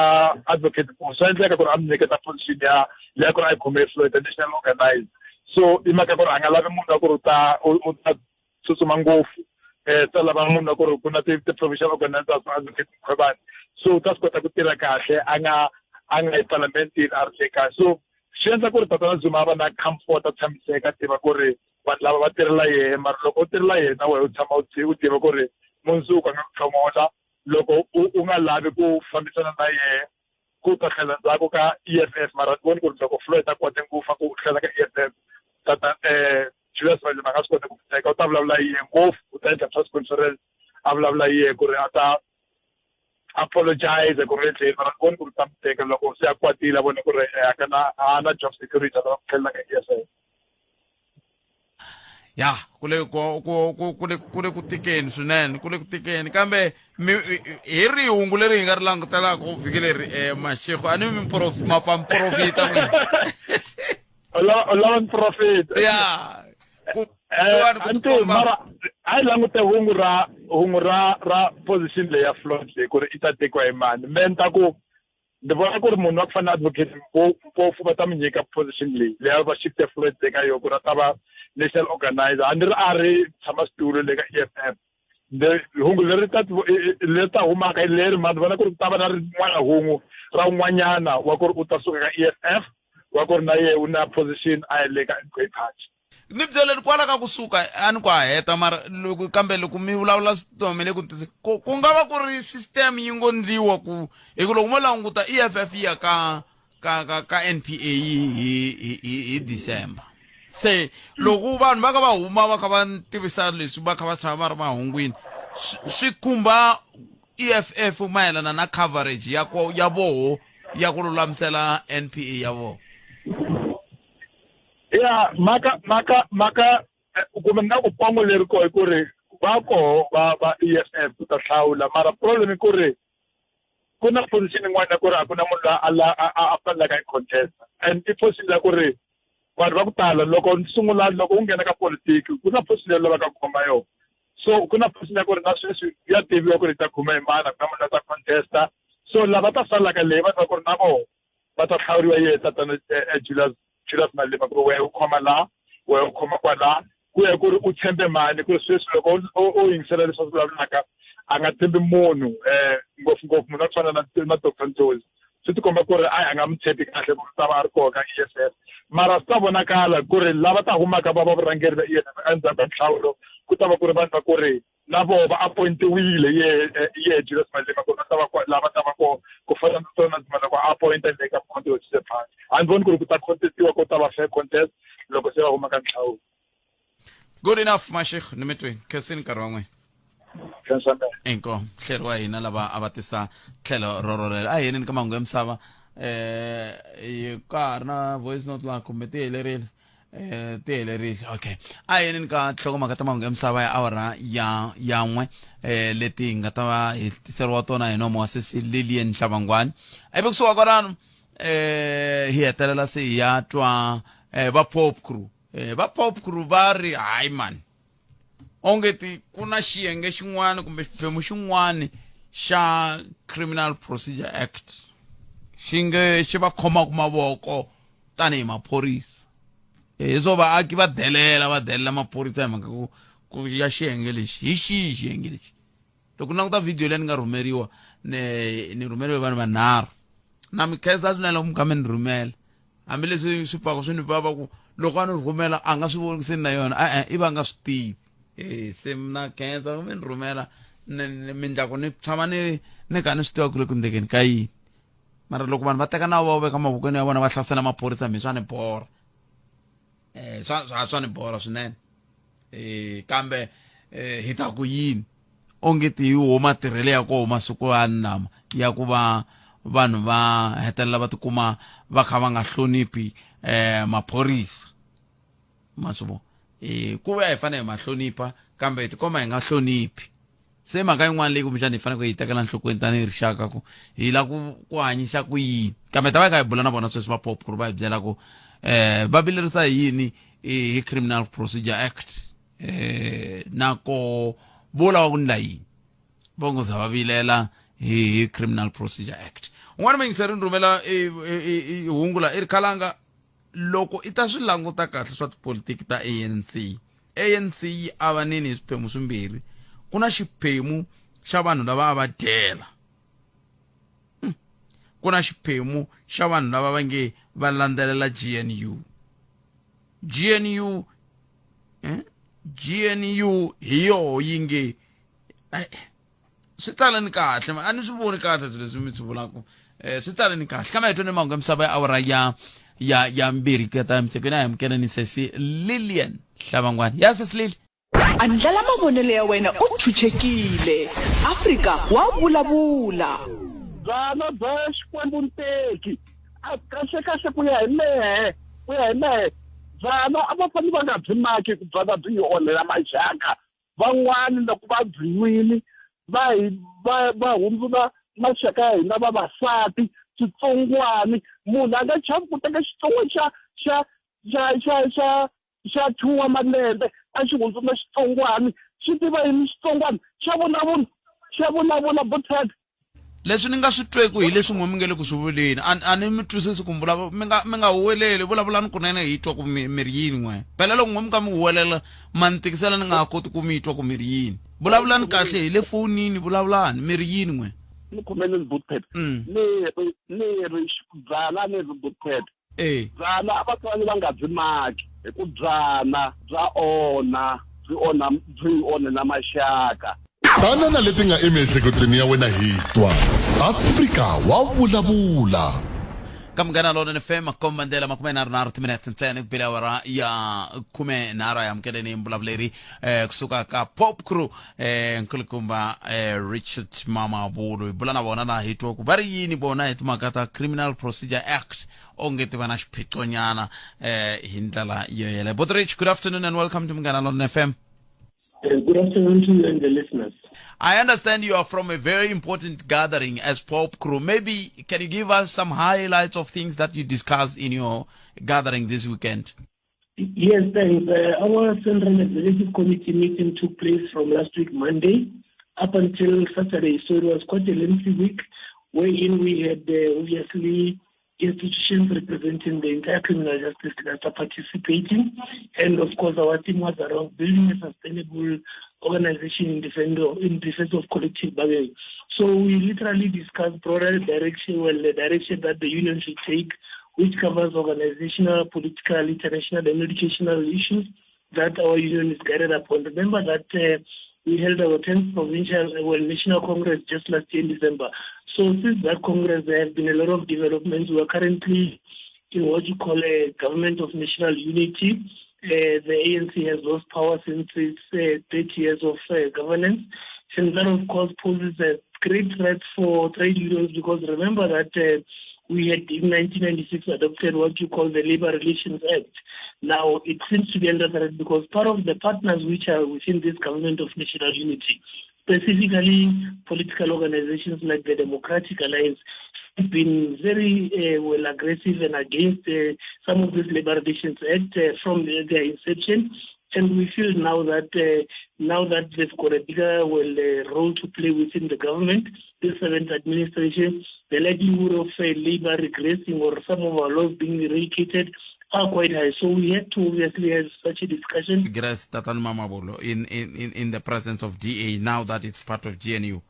advocate Nkosi swa endleka ku ri a mi nyiketa position ya leya ku ri a yi khome Floyd national organizer so i mhaka ku ri a nga lavi munhu wa ku ri u ta u ta tsutsuma ngopfu um ta lava munhu wa ku ri ku na ti-provincial organizers advocate Mkhwebane so u ta swi kota ku tirha kahle a nga a nga yi palamentini a ri le kaya so swi endla ku ri tatana Zuma a va na comfort a tshamiseka a tiva ku ri vanhu lava va tirhela yena mara loko u tirhela yena wena u tshama u tiva ku ri mundzuku a nga ku hlongola loko u nga lavi ku fambisana na yena ku ta tlhela ndzhaku ka E_F_F mara a ni voni ku ri loko Floyd a kwate ngopfu a ku u tlhela ka E_F_F tata Julius Malema a nga swi kota ku teka u ta vulavula hi yena ngopfu u ta endla press conference a vulavula hi yena ku ri a ta apologize ku ri endleni mara ni voni ku ri ta mi teka loko se a kwatile a vone ku ri a ka na a na job security a lava ku tlhelela ka E_F_F. Ya ku le ku ku ku ku le ku le ku tikeni swinene, ku le ku tikeni kambe mi hi rihi hungu leri hi nga ri langutelaka vhiki leri eh Mashego a ni mi ma pfa miprofita n'wina. U lava u lava miprofita. Ya. Ku vanhu ku anti tikomba mara a hi langute hungu ra hungu ra ra position leyi ya Floyd leyi ku ri i ta tekiwa hi mani me ni ta ku Ndzi vona ku ri munhu wa ku fana na advocate Mpofu va ta mi nyika position leyi leyi va shifte Floyd eka yona ku ri a ta va national organizer a ni ri a ri tshama xitulu le ka E_F_F hungu leri ta leri ta humaka hi leri mani vona ku ri ku ta va na rin'wana hungu ra un'wanyana wa ku ri u ta suka ka E_F_F wa ku ri na yehe u na position a ya le ka M_K party. Ni byeleni kwala ka kusuka a ni ku a heta mara loko kambe loko mi vulavula switome le ku tise ku ku nga va ku ri system yi ngo ndliwa ku hi ku loko mo languta EFF yi ya ka ka ka ka NPA hi hi hi hi December se loko vanhu va kha va huma va kha va tivisa leswi va kha va tshama va ri mahungwini swi khumba EFF mayelana na coverage ya ko ya voho ya ku lulamisela NPA ya voho. Ya mhaka mhaka mhaka eh, kumbe ni nga ku pongo leri koho i ku ri va koho va va E_F_F ku ta hlawula mara problem i ku ri ku na position yin'wana ya ku ri a ku na munhu loyi a la a a faneleke a yi contest and i position ya ku ri vanhu va ku tala loko ni sungula loko u nghena ka politiki ku na position leyi lavaka ku khoma yona so ku na position ya ku ri na sweswi ya tiviwa ku ri yi ta khoma hi mani a ku na munhu la ta contesta so lava ta salaka leyi vanhu va ku ri na vona va ta hlawuriwa yehe tatana eh, eh, Julius Julius Malema ku ri wehe u khoma laha wehe u khoma kwalaha ku ya ku ri u tshembe mani ku ri sweswi loko u yingisela leswi a swi vulavulaka a nga tshembi munhu um ngopfungopfu munhu a ku fana na na Doctor Ndlozi swi tikomba ku ri a a nga mi tshembi kahle ku ri ta va a ri kona ka E_F_F mara swi ta vonakala ku ri lava ta humaka va va vurhangeri va E_F_F endzhaku ka nhlawulo ku ta va ku ri vanhu va ku ri na voho va appointiwile ye ye Julius Malema ku ri va ta va lava ta va ko ku fana na tona loko a appointa le ka Mkhonto we Sizwe Party a ni voni ku ri ku ta contestiwa ko ta va fair contest loko se va huma ka nhlawulo. Good enough Mashego ni mi twini khensini nkarhi wa n'wina. Inkomu hleri wa hina lava a va tisa tlhelo rorolelo a hi yeneni ka mahungu ya misava eh ka ha ri na voice note laha kumbe ti helerile eh ti helerile okay a hi yeneni ka nhlokomhaka ta mahungu ya misava ya awara ya ya n'we eh leti hi nga ta va hi tiseriwa tona hi nomo wa sesi Lilian Hlabangwani ivi kusuka kwalano eh hi hetelela se hi ya twa eh va pop crew eh va pop crew va ri hayi man onge ti ku na xiyenge xin'wana kumbe xiphemu xin'wana xa Criminal Procedure Act xi nge xi va khomaka mavoko tanihi maphorisa hi swo vaaki va delela va delela maphorisa hi mhaka ku ku ya xiyenge lexi hi xihi xiyenge lexi loko ni languta video leyi ni nga rhumeriwa ni ni rhumeriwe vanhu vanharhu na mi khensa swinene loko mi kha mi ni rhumela hambileswi swi pfaka swi ni vava ku loko a ni rhumela a nga swi voni se ni na yona e-e i va nga swi tivi e se na khensa loko mi ni rhumela mindlaku ni tshama ni ni kha ni swi tiva ku le ku ndlekeni ka yini mara loko vanhu va teka nawu va wu veka mavokweni ya vona va hlasela maphorisa mi swa ni borha um swa swa swa ni borha swinene um kambe um hi ta ku yini onge ti hi wo matirhelo ya koho masiku ya nama ya ku va vanhu va hetelela va tikuma va kha va nga hloniphi um maphorisa ma swi vona um ku ve a hi fanele hi ma hlonipha kambe hi tikomba hi nga hloniphi se mhaka yin'wana leyi kumbexana hi faneleke hi yi tekela enhlokweni tanihi rixaka ku hi lava ku ku hanyisa ku yini kambe ta va hi kha hi bula na vona sweswi va pop ku ri va hi byela ku um va vilerisa hi yini hi Criminal Procedure Act um na ko vo lava ku ndla yini va ngo za va vilela hi hi Criminal Procedure Act un'wana muyingiseri ni rhumela i hungu la i ri khalanga loko i ta swi languta kahle swa tipolitiki ta ANC ANC yi avanini hi swiphemu swimbirhi ku na xiphemu xa vanhu lava a va dyela hmm. ku na xiphemu xa vanhu lava va nge va landzelela GNU GNU eh? GNU hi yoho yi nge swi tsaleni kahle a ni swi voni kahle swilo leswi mi swi vulaka um swi tsaleni kahle kambe hi tweni mahungu ya misava ya awara ya ya ya mbirhi ku ya ta emitsekweni a hi amukeleni sesi Lilian Hlabangwani ya sesi Lili Andlala mavonelo ya wena u chuchekile. Afrika wa vulavula. Byalwa bya Xikwembu Nteki a kahle kahle ku ya hi mehe ku ya hi mehe Byalwa a va fanele va nga byi maki ku byalwa byi hi onhela maxaka. Van'wani loko va byi nwile va hi va va hundzula maxaka ya hina vavasati switsongwani. Munhu a nga chavi ku teka xitsongwana xa xa xa xa xa xa 2 wa malembe a xi hundzula xitsongwani. Xi tiva yini xitsongwana? Xa vulavula, xa vulavula Butted. Leswi ni nga swi tweku hi leswi n'we mi nge le ku swi vuleni. A a ni mi twisisi ku mi mi nga mi nga huweleli, vulavulani kunene hi twa ku mi mi ri yini n'we. Phela loko n'we mi ka mi huwelela ma ni tikisela ni nga ha koti ku mi twa ku mi ri yini. Vulavulani kahle hi le fonini, vulavulani mi ri yini n'we. Ni khomeleni Butted. Ni ri ni ri byala ni ri Butted. Eh. Byala a va fanele va nga byi maki hi ku byana bya onha byi onha byi onhe na maxaka. Tana na leti nga emiehleketweni ya wena hi twa Afrika wa vulavula. Ka Munghana Lonene FM makomba ndlela 33 timinete ntsena ku bile awara ya 13 a hi amukeleni mbulavuleri eh, kusuka ka Pop Crew eh, nkulukumba eh, Richard Mamabolo hi bula na vona laha hi twa ku va ri yini vona hi timhaka ta Criminal Procedure Act onge ti va na xiphiqonyana eh, hi ndlela yo yeleyo. But Rich, good afternoon and welcome to Munghana Lonene FM. Good afternoon to you and the listeners. I understand you are from a very important gathering as POPCRU. Maybe can you give us some highlights of things that you discussed in your gathering this weekend? Yes, thanks. Our Central Executive Committee meeting took place from last week, Monday, up until Saturday. So it was quite a lengthy week, wherein we had obviously institutions representing the entire criminal justice cluster participating. And of course, our team was around building a sustainable organization in defense of, in defense of collective bargaining. So we literally discussed broader direction, well, the direction that the union should take, which covers organizational, political, international, and educational issues that our union is guided upon. Remember that we held our 10th provincial, well, national congress just last year in December. So since that congress, there have been a lot of developments. We are currently in what you call a government of national unity. The ANC has lost power since its 30 years of governance. And that, of course, poses a great threat for trade unions, because remember that we had in 1996 adopted what you call the Labor Relations Act. Now, it seems to be under threat because part of the partners which are within this government of national unity, specifically political organizations like the Democratic Alliance, have been very well aggressive and against some of this Labor Relations Act from their inception. And we feel now that they've got a bigger role to play within the government, this 7th administration, the likelihood of labor regressing or some of our laws being eradicated are quite high. So we had to obviously have such a discussion. Grace Tatan Mamabolo in the presence of DA now that it's part of GNU.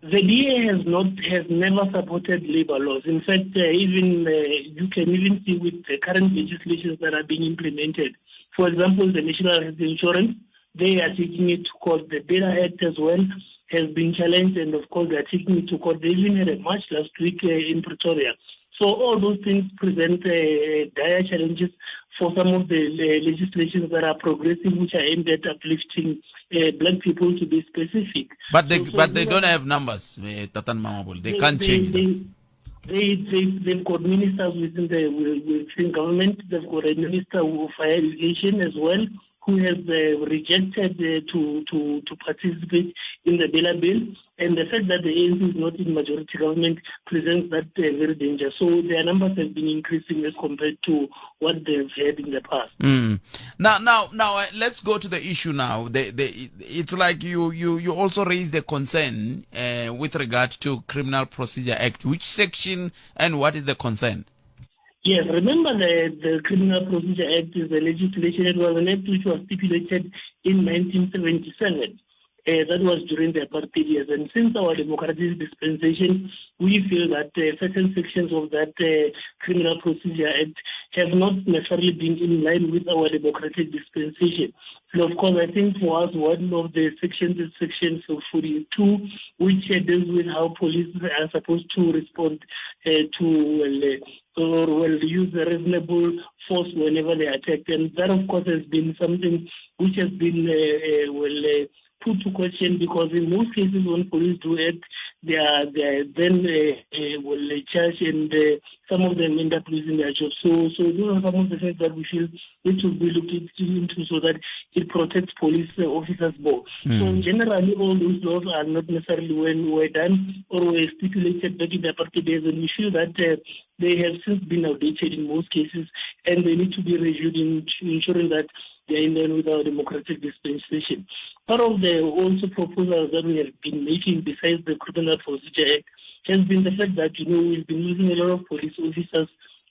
The DA has never supported labor laws. In fact, you can even see with the current legislations that are being implemented. For example, the National Health Insurance, they are taking it to court. The BELA Act as well has been challenged, and of course they are taking it to court. They even had a march last week in Pretoria. So all those things present dire challenges for some of the legislations that are progressive, which are aimed at uplifting black people, to be specific. But they don't have numbers, Tatan Mamabolo. They can't change them. They've got ministers within the within government. They've got a minister of higher education as well, who has rejected to participate in the BELA Bill. And the fact that the ANC is not in majority government presents that very danger. So their numbers have been increasing as compared to what they've had in the past. Now let's go to the issue now. It's like you also raised a concern with regard to Criminal Procedure Act. Which section and what is the concern? Yes, remember the Criminal Procedure Act is a legislation. It was an act which was stipulated in 1977. That was during the apartheid years. And since our democratic dispensation, we feel that certain sections of that Criminal Procedure Act have not necessarily been in line with our democratic dispensation. And of course, I think for us, one of the sections is Section 42, which deals with how police are supposed to respond to, well, or will use a reasonable force whenever they attack. And that, of course, has been something which has been put to question, because in most cases when police do act, They are, they are then will charged, and some of them end up losing their jobs. So, so those are some of the things that we feel need to be looked into so that it protects police officers more. So generally, all those laws are not necessarily when were done or were stipulated back in the apartheid days, and we feel that they have since been outdated in most cases, and they need to be reviewed in ensuring that they are in line with our democratic dispensation. Part of the also proposals that we have been making besides the Criminal Procedure Act has been the fact that, you know, we've been losing a lot of police officers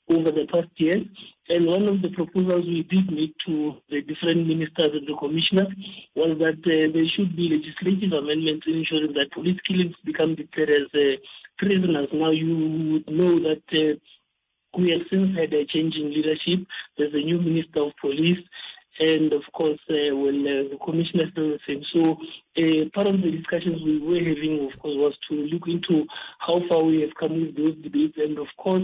over the past years. And one of the proposals we did make to the different ministers and the commissioners was that there should be legislative amendments ensuring that police killings become declared as prisoners. Now, you would know that we have since had a change in leadership. There's a new minister of police. And of course, well, the commissioner is still the same. So part of the discussions we were having, of course, was to look into how far we have come with those debates. And of course,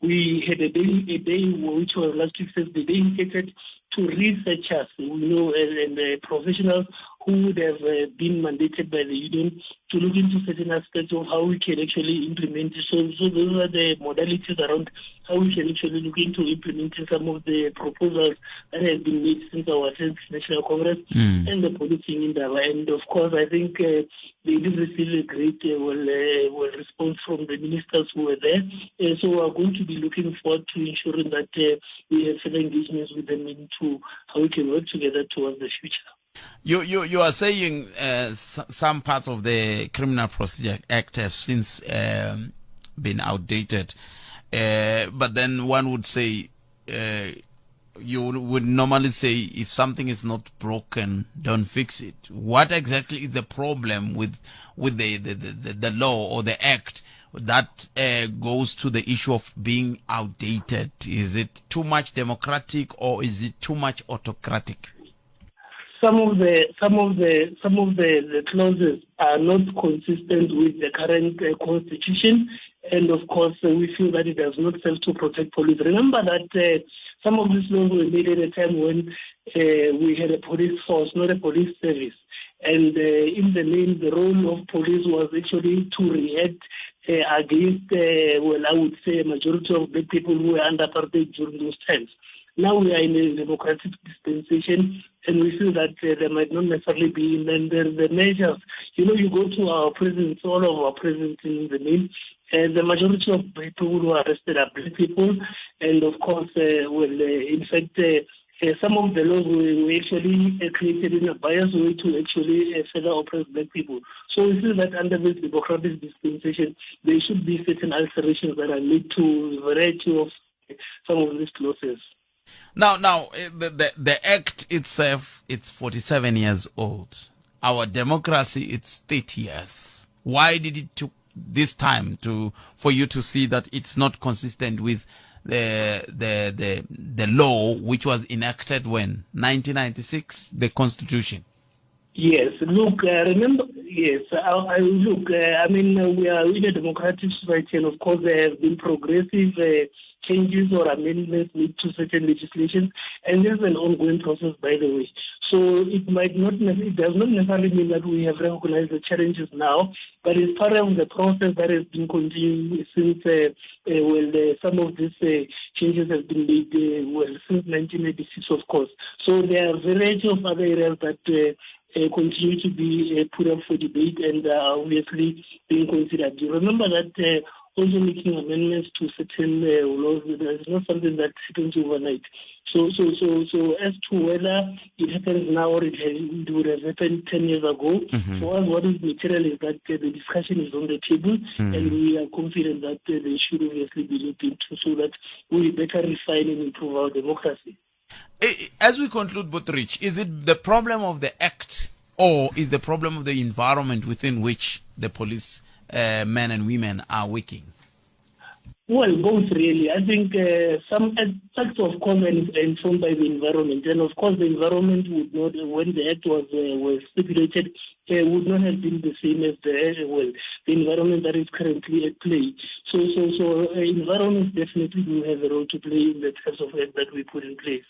we had a day, a day which was last week, Thursday, dedicated to researchers, you know, and professionals who would have been mandated by the union to look into certain aspects of how we can actually implement it. So, so those are the modalities around how we can actually look into implementing some of the proposals that have been made since our 10th National Congress and the policing indaba. And of course, I think they did receive a great well response from the ministers who were there. So we are going to be looking forward to ensuring that we have further engagements with them into how we can work together towards the future. You are saying some parts of the Criminal Procedure Act has since been outdated. But then one would say, you would normally say if something is not broken, don't fix it. What exactly is the problem with the law or the act that goes to the issue of being outdated? Is it too much democratic or is it too much autocratic? Some of the some of the some of the clauses are not consistent with the current constitution, and of course we feel that it does not serve to protect police. Remember that some of these laws were made at a time when we had a police force, not a police service. And in the name, the role of police was actually to react against, well, I would say, a majority of the people who were under apartheid during those times. Now we are in a democratic dispensation, and we feel that there might not necessarily be. And then the measures, you know, you go to our prisons, all of our prisons in the main, and the majority of people who are arrested are black people. And of course, well, in fact, some of the laws were actually created in a biased way to actually further oppress black people. So we feel that under this democratic dispensation, there should be certain alterations that are made to a variety of some of these clauses. Now the act itself, it's 47 years old. Our democracy, it's 30 years. Why did it took this time to for you to see that it's not consistent with the law which was enacted when 1996, the constitution? Yes, look, remember, yes, I look, I mean, we are in a democratic society, and of course, there have been progressive changes or amendments made to certain legislation, and this is an ongoing process, by the way. So it might not, it does not necessarily mean that we have recognized the challenges now, but it's part of the process that has been continuing since, well, some of these changes have been made, well, since 1986, of course. So there are a variety of other areas that continue to be put up for debate and obviously being considered. You remember that also making amendments to certain laws is not something that happens overnight. So as to whether it happens now or it would have happened 10 years ago, for us what is material is that the discussion is on the table, and we are confident that they should obviously be looked into so that we better refine and improve our democracy. As we conclude, Butrich, is it the problem of the act or is the problem of the environment within which the police men and women are working? Well, both really. I think some acts of course are informed by the environment, and of course the environment would not, when the act was stipulated, would not have been the same as the environment that is currently at play. So environments definitely do have a role to play in the types of act that we put in place.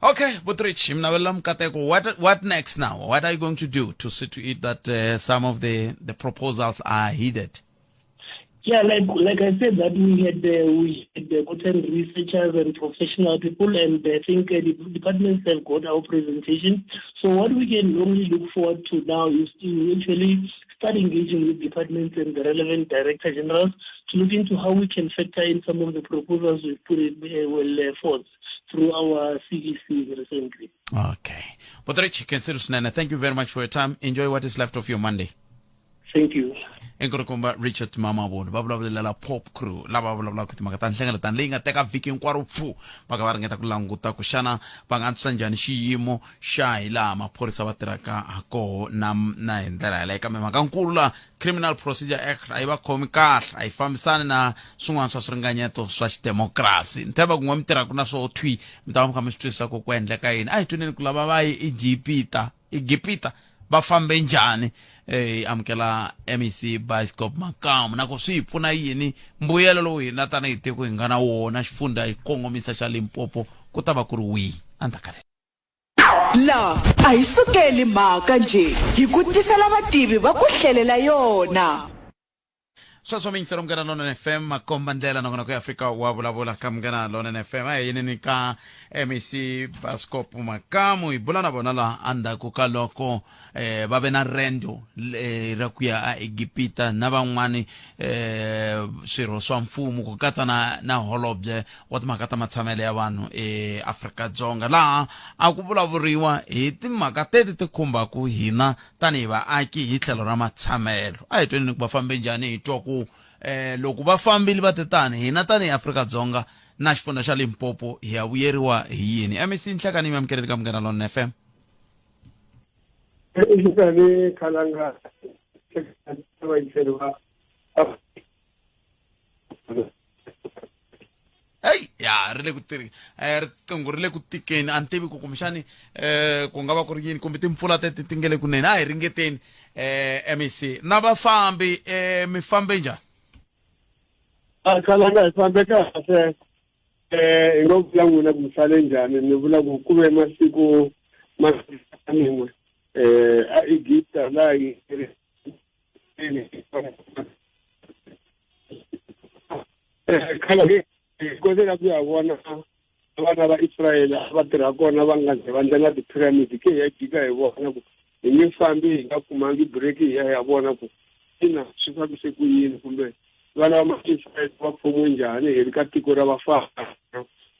Okay, Butrich, Mnavelela Mkateko, what next now? What are you going to do to see to it that some of the proposals are heeded? Yeah, like I said, that we had gotten researchers and professional people, and I think the departments have got our presentation. So what we can only look forward to now is to actually start engaging with departments and the relevant director generals to look into how we can factor in some of the proposals we've put in, well, forth through our CEC recently. Okay. Butrich, Swinene, thank you very much for your time. Enjoy what is left of your Monday. Thank you. Enkulukumba Richard Mamabolo va vulavulela POPCRU, lava vulavulaka timhaka ta nhlengeletano leyi nga teka vhiki hinkwaro pfu va ka va ringeta ku languta ku xana va nga antswisa njhani xiyimo xa hi laha maphorisa va tirhaka ha koho na hi ndlela yaleyo. Kambe mhaka nkulu laha, Criminal Procedure Act a yi va khomi kahle, a yi fambisani na swin'wana swa swiringanyeto swa xidemokirasi. Ni tshemba kun'we mi tirhaka na swoho thwi, mi ta va mi kha mi swi twisisa ku ku endleka yini. A hi tweneni ku lava va ye Egipita, Egipita va fambe njhani. Hi amukela MEC Bioscope Makamu, na ku swi hi pfuna yini mbuyelo lowu hina tanihi tiko hi nga na wona, xifundza hi kongomisa xa Limpopo ku ta va ku ri wihi endzhaku ka leswi. La a hi sukeli mhaka njhe, hi ku tisela vativi va ku hlelela yona. Sweswo miyingiselo Munghana Lonene FM, makomba ndlela, nongonoko ya Afrika wa vulavula ka Munghana Lonene FM. A hi yinini ka MEC Bascop Makamu, hi bula na vona laha endzhaku ka loko va ve na rendo ra ku ya aEgipta na van'wani swirho swa mfumo, ku katsa na holobye wa timhaka ta matshamelo ya vanhu eAfrika-Dzonga, laha a ku vulavuriwa hi timhaka teti ti khumbaka hina tanihi vaaki hi tlhelo ra matshamelo. A hi tweni ku va fambe njhani, hi twa ku loko va fambile va te tani, hina tanihi Afrika-Dzonga na xifundza xa Limpopo hi ya vuyeriwa hi yini. MEC, nhlekani, mi amukeleni ka Munghana Lonene FM. Nhlekani Khalanga, vayingiseri va Heyi ya ri le ku tirhi, riqingho ri le ku tikeni. A ni tivi ku kumbexani ku nga va ku ri yini, kumbe timpfula teti ti nge le kunene. A hi ringeteni. MEC na vafambi, mi fambe njhani? A Khalanga, hi fambe kahle. Hi ngo vula n'wina ku mi sale njhani, ni vula ku ku ve masiku ma min'we a Egipta laha yi khale hi kotela ku ya vona vana va Israyele a va tirha kona, va nga ze va ndlela ti-pyramid ke hi ya jika hi vona ku hi nge fambi hi nga kumangi break, hi ya hi ya vona ku ina swi fambise ku yini, kumbe vana va ma-Israyele va khomiwe njhani hi ri ka tiko ra vafana,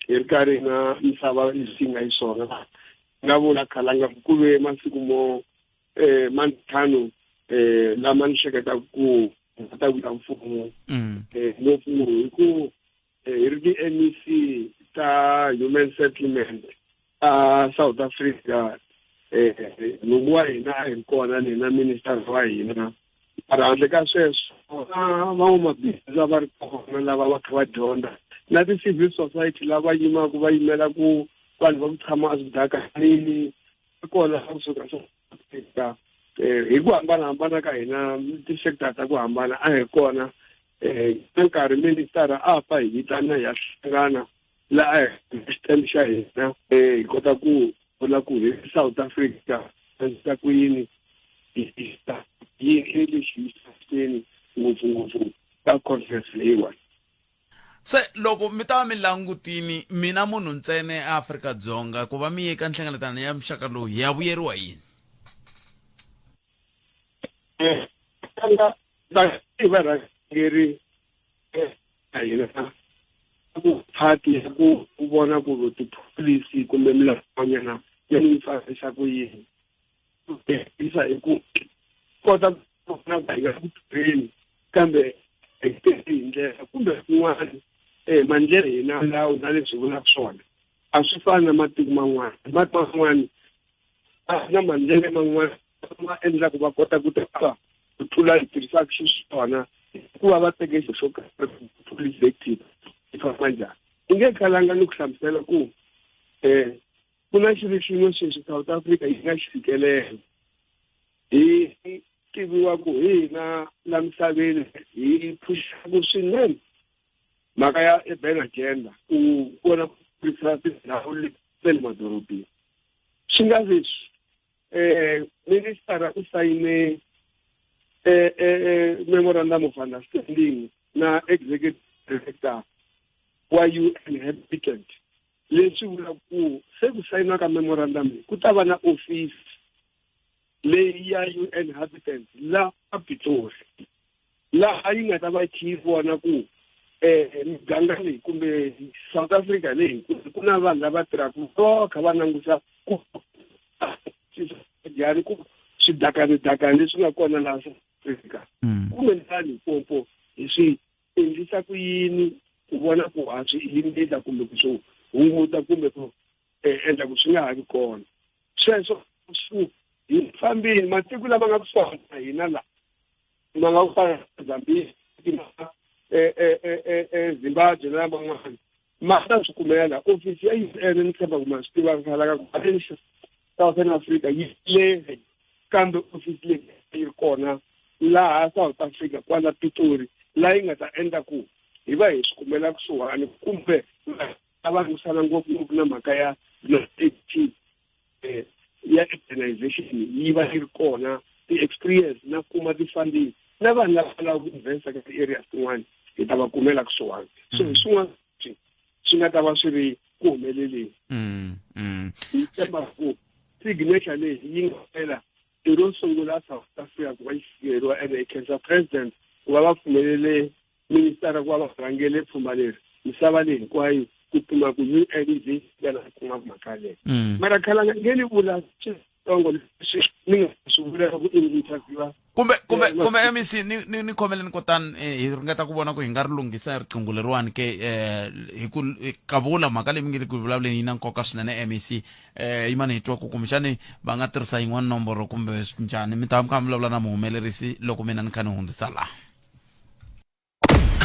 hi ri karhi na misava leswi nga xiswona. Nga vula Khalanga ku ve masiku mo ma ntlhanu lama ni hleketaka ku ta vuya mfumo ngopfu, hi ku hi ri ti-MEC ta human settlement a South Africa, nhungu wa hina a hi kona ni na minister wa hina. Mara handle ka sweswo, na van'wamabindzu a va ri kona lava va kha va dyondza, na ti-civil society lava yimaka va yimela ku vanhu va ku tshama eswidakanini kona kusuka South Africa, hi ku hambanahambana ka hina, ti-sector ta ku hambana, a hi kona. Na nkarhi minister a fa hi vitana hi ya hlangana laha a hi stand xa hina, hi kota ku vula ku hi South Africa endlisa ku yini, yini lexi yiseni ngopfungopfu ka conference leyiwani. Se loko mi ta va mi langutini mina munhu ntsena eAfrika-Dzonga, ku va mi ye ka nhlengeletano ya muxaka lowu, hi ya vuyeriwa yini? Varhangeri hina ku party ya ku vona ku tipholisi kumbe milawanyana ya mi fambisa ku yini, isa hi ku kota ku vona ku hi nga ku tirheni, kambe hi tirhi hi ndlela kumbe kun'wana mandlela hina lawo na leswi vulaka swona a swi fani na matiko man'wana. Matiko man'wana na mandlele man'wana ma endlaku va kota ku tirhisa ku tlula hi tirhisaka xiswona, hikuva va teke xilo xo karhi police active yi famba njhani. I nge khalanga ni ku hlamusela ku ku na xilo xin'we sweswi South Africa yi nga xi fikelela, hi tiviwa ku hi hina la misaveni hi phuxaku swinene mhaka ya urban agenda, ku vona ku kurisa tindhawu leti. ta le madorobeni swi nga leswi um ministara u sayine eh, eh, eh, memorandum of understanding na executive director wa UN Habitat leswi vula ku se ku sayiniwa ka memorandum leyi ku ta va na office leyi ya UN Habitat la a Pitori laha yi nga ta va yi kha yi vona ku um miganga leyi kumbe South Africa leyi ku na vanhu lava tirhaka va kha va langusa ku njhani ku swidakani-dakani leswi nga kona laha South Africa mm. kumbe laha Limpopo hi swi endlisa ku yini ku vona ku ha swi eliminate kumbe ku swi hunguta kumbe ku eh, endla ku swi nga ha vi kona sweswo swi hi fambile matiko lama nga kusuhani na hina laha ma nga ku fana na Zambia eh, eh, eh, Zimbabwe na man'wana ma ta swi kumela ofisi ya UN ni tshemba ku ma swi tiva khala ka ku Southern Africa yi le kambe ofisi leyi yi ri kona laha South Africa kwala Pitori laha yi nga ta endla ku hi va hi swi kumela kusuhani kumbe va lwisana ngopfungopfu na mhaka ya eh, ya urbanization yi va yi ri kona ti-experience na kuma ti-funding na vanhu lava lava ku investa ka ti-areas tin'wana hi ta va kumela kusuhani so hi swin'wana swi nga ta va swi ri ku humeleleni mm, mm. hi tshemba ku signature leyi yi nga fela i ro sungula South Africa ku va yi fikeriwa ene hi khensa president ku va va pfumelele ministara ku va va rhangele pfhumba leri misava leyi hinkwayo ku pima ku UN yi ze yi fika laha ku nga mhaka leyo mm. mara khalanga nge ni vula switsongo leswi ni nga swi vula loko i interviewa kumbe kumbe kumbe MEC ni ni ni khomeleni kutani eh, hi ringeta ku vona ku hi nga ri lunghisa riqingho leriwani ke eh, hi ku eh, kavula mhaka leyi mi nge le ku vulavuleni yi na nkoka swinene MEC eh yimani hi twa ku kumbexani va nga tirhisa yin'wana nomboro kumbe njhani mi ta mi kha mi vulavula na muhumelerisi loko mina ni kha ni hundzisa laha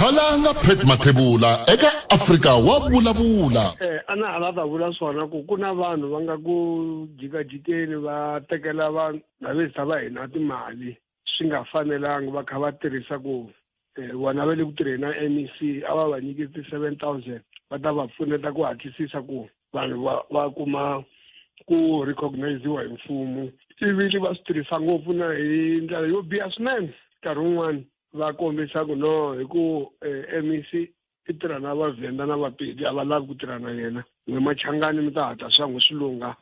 Khalanga Pat Mathebula eka Afrika wa vulavula. Eh a na hala ta vula swona ku ku na vanhu va nga ku jikajikeni va tekela vanhu lavesa va hina timali swi nga fanelangi va kha va tirhisa ku eh, vona va le ku tirheni na MEC a va va nyiki ti-7000 va ta va pfuneta ku hatlisisa ku vanhu va va kuma ku recogniziwa hi mfumo ivi va swi tirhisa ngopfu na hi ndlela yo biha swinene nkarhi wun'wani va kombisa ku no hi ku eh, MEC i tirha na vavhenda na vapedi a va lavi ku tirha na yena n'we machangani mi ta hatla swa n'wi swi lungha